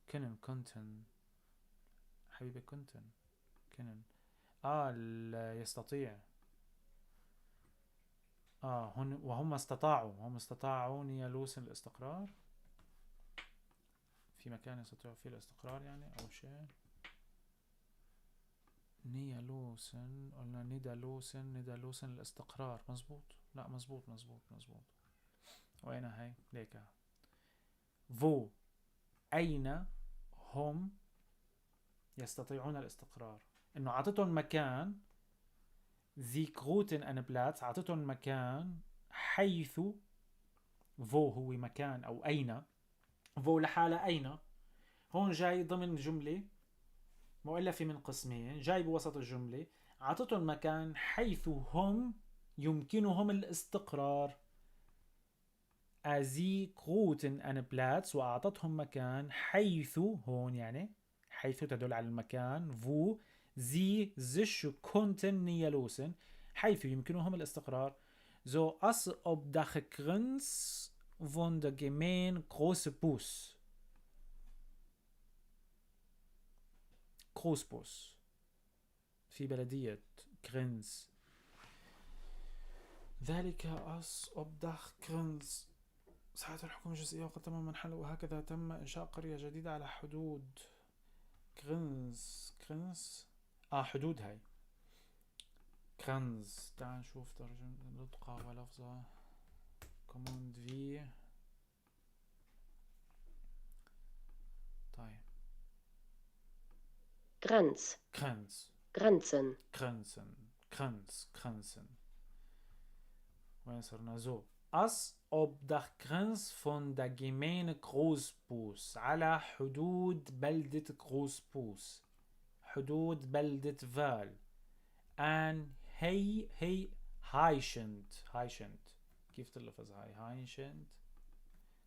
können، konnten حبيبي، konnten، können. يستطيع. هن وهم استطاعوا، هم استطاعوا niederlassen الاستقرار في مكان يستطيعوا فيه الاستقرار يعني أو شيء. niederlassen، قلنا niederlassen، niederlassen الاستقرار، مزبوط؟ لا مزبوط، مزبوط، مزبوط. وين هاي؟ ليكها. wo، أين هم يستطيعون الاستقرار؟ إنه عطتهم مكان، sie boten einen Platz، عطتهم مكان حيث، wo هو مكان أو أين، wo لحالة أين، هون جاي ضمن جملة مؤلفة من قسمين، جاي بوسط الجملة، عطتهم مكان حيث هم يمكنهم الاستقرار. sie boten einen Platz، وأعطتهم مكان حيث، هون يعني حيث تدل على المكان، wo sie sich konnten niederlassen، حيث يمكنهم الاستقرار. so als ob der Grenz von der Gemeinde Großbus. Großbus في بلدية Grenz. ذلك als ob der Grenz. ساعة الحكومة الجزئية وقد تم منح، وهكذا تم إنشاء قرية جديدة على حدود Grenz. Grenz حدود هاي Grenz. تعال نشوف ترجمة نطقة ولفظة. Command V. طيب. Grenz. Grenz. Grenzen. Grenzen. Grenz. Grenzen. وين صرنا؟ so als ob der Grenz von der Gemeinde Großbus، على حدود بلدة Großbus، حدود بلدة فال. أن هي هي هايشنت، هايشنت كيف تلفظ هاي؟ هايشنت،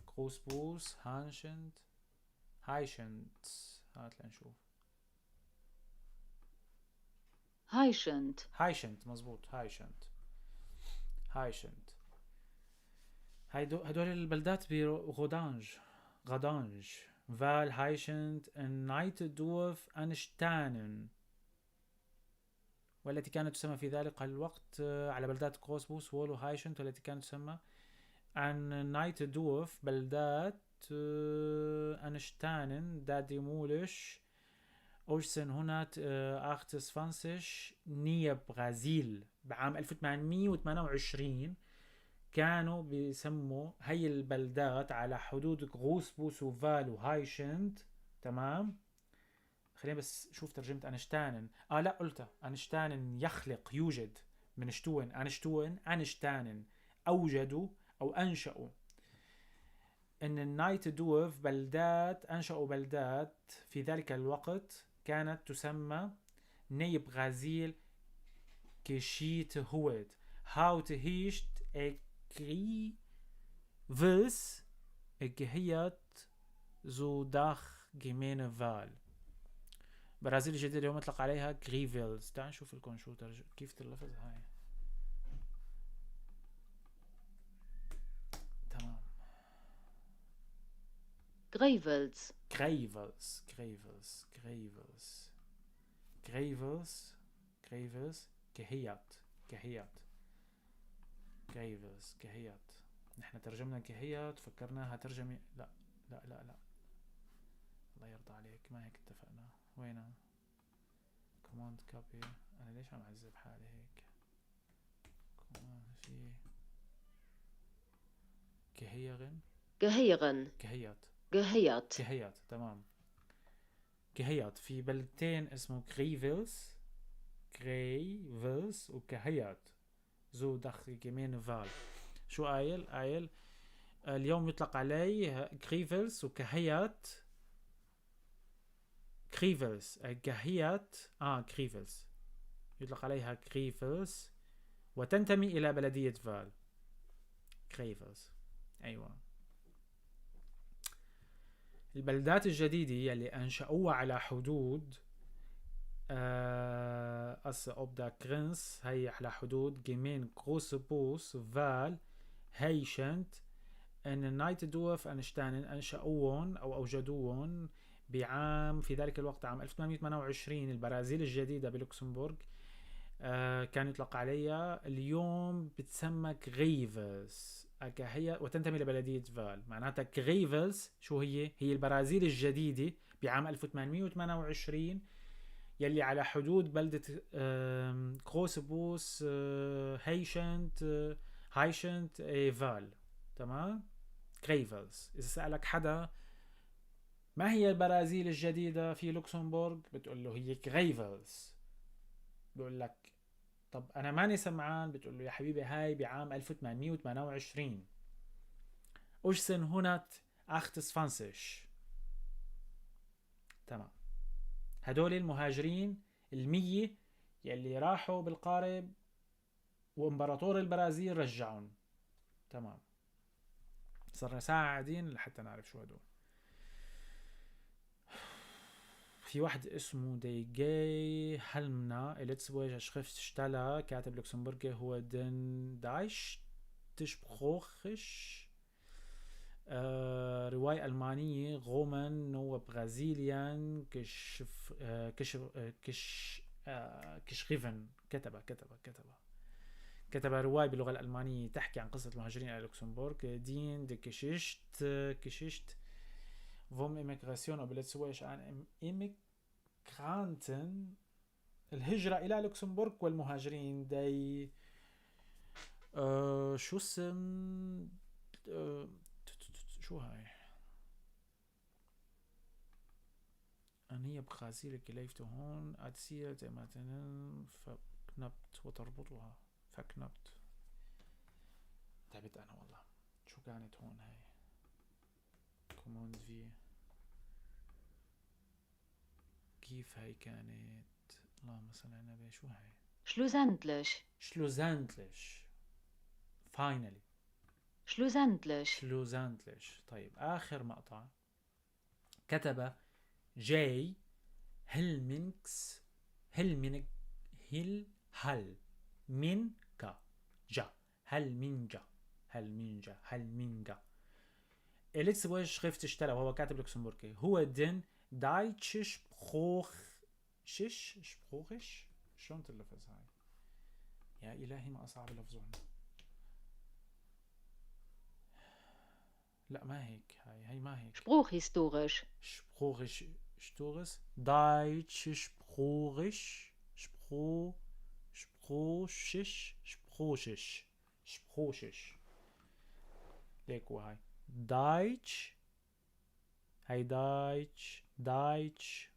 Großbus، هانشنت، هايشنت. هات لنشوف. هايشنت. هايشنت مزبوط، هايشنت، هايشنت. هدول البلدات بغودانج، غدانج، فال، هايشنت، نايتدورف، أنشتانن، والتي كانت تسمى في ذلك الوقت على بلدات كروسبوس، وولو، هايشنت، والتي كانت تسمى أن نايتدورف، بلدات أنشتانن، داديمولش، أوجسن هنا أختسفانسش، نيا برازيل. بعام 1828 كانوا بيسموا هي البلدات على حدود غروسبوس وفال وهايشنت. تمام، خلينا بس شوف ترجمة أنشتانن. لا قلتها، أنشتانن يخلق، يوجد، من شتون، أنشتون، أنشتانن، أوجدوا أو أنشأوا. إن النايت دورف بلدات، أنشأوا بلدات في ذلك الوقت كانت تسمى ني برازيل كشيت هوت هاوت هيشت إكري فيلس إكهيات زو داخ جيمين فال. برازيل الجديدة اليوم اطلق عليها غريفيلز. تعال نشوف لكم شو كيف تلفظ هاي. تمام. غريفلز. غريفلز، غريفلز، غريفلز، غريفلز، غريفلز، كهيات، كهيات، غريفلز، كهيات. نحن ترجمنا كهيات، فكرناها ترجمة، لا لا لا لا، الله يرضى عليك ما هيك اتفقنا. وين command copy؟ انا ليش عم اعذب حالي هيك؟ command في gehören، gehören، كهيات، gehört، كهيات. تمام، كهيات. في بلدتين اسمه غريفلز، غريفلز وكهيات. zu der Gemeinde Wahl. شو قايل؟ قايل اليوم يطلق عليه كريفلز وكهيات كريفلز كهيات كريفلز يطلق عليها كريفلز وتنتمي إلى بلدية فال. كريفلز أيوة. البلدات الجديدة يلي أنشأوها على حدود op der Grenz، هي على حدود Gemeinde Großebos فال هيشنت ان نايت دوف انشتانن، انشأوهم او اوجدوهم بعام في ذلك الوقت عام 1828. البرازيل الجديدة بلوكسمبورغ كان يطلق عليها، اليوم بتسمى كغيفلز هي وتنتمي لبلدية فال. معناتها كغيفلز شو هي؟ هي البرازيل الجديدة بعام 1828 يلي على حدود بلدة كروسبوس هيشنت هايشنت فال. تمام؟ كريفلز. إذا سألك حدا ما هي البرازيل الجديدة في لوكسمبورغ بتقول له هي كريفلز. بقول لك طب أنا ماني سمعان، بتقول له يا حبيبي هاي بعام 1828. 1828. تمام. هدول المهاجرين 100 يلي راحوا بالقارب وامبراطور البرازيل رجعهم. تمام. صرنا ساعة قاعدين لحتى نعرف شو هدول. في واحد اسمه ديجي هلمنا إليتسبويج Schriftsteller كاتب لوكسمبورغي هو den Deich تشبروخش رواية ألمانية Roman über Brasilien كشف كشف كش geschrieben. كتب كتب كتب كتب رواية باللغة الألمانية تحكي عن قصة المهاجرين إلى لوكسمبورغ. den die Geschichte vom Immigration op Lëtzebuerg an Immigranten الهجرة إلى لوكسمبورغ والمهاجرين. die شو اسم شو هاي أنية بخازيل كليفته هون أتسيل مثلا فكنبت وتربطها فكنبت. تعبت أنا والله. شو كانت هون هاي كوموند في كيف هاي كانت؟ اللهم صل على النبي. شو هاي؟ Schlussendlich. Schlussendlich. Finally. Schlussendlich. Schlussendlich. طيب آخر مقطع كتب جاي هلمنكس هلمنك هل هل منكا جا هلمنجا هلمنجا هلمنجا إليتسبويج Schriftsteller وهو كاتب لوكسمبورغي هو den Deutsche Sproochisch Sproochisch شلون تلفظ هاي؟ يا إلهي ما أصعب لفظهم. لا ما هيك هاي، هاي ما هيك. Sprachhistorisch. Sprachich Stores Deutsche Sprachich Spro Sprachich Sprachich Sprachich ليكو هاي Deutsch هاي Deutsch Deutsch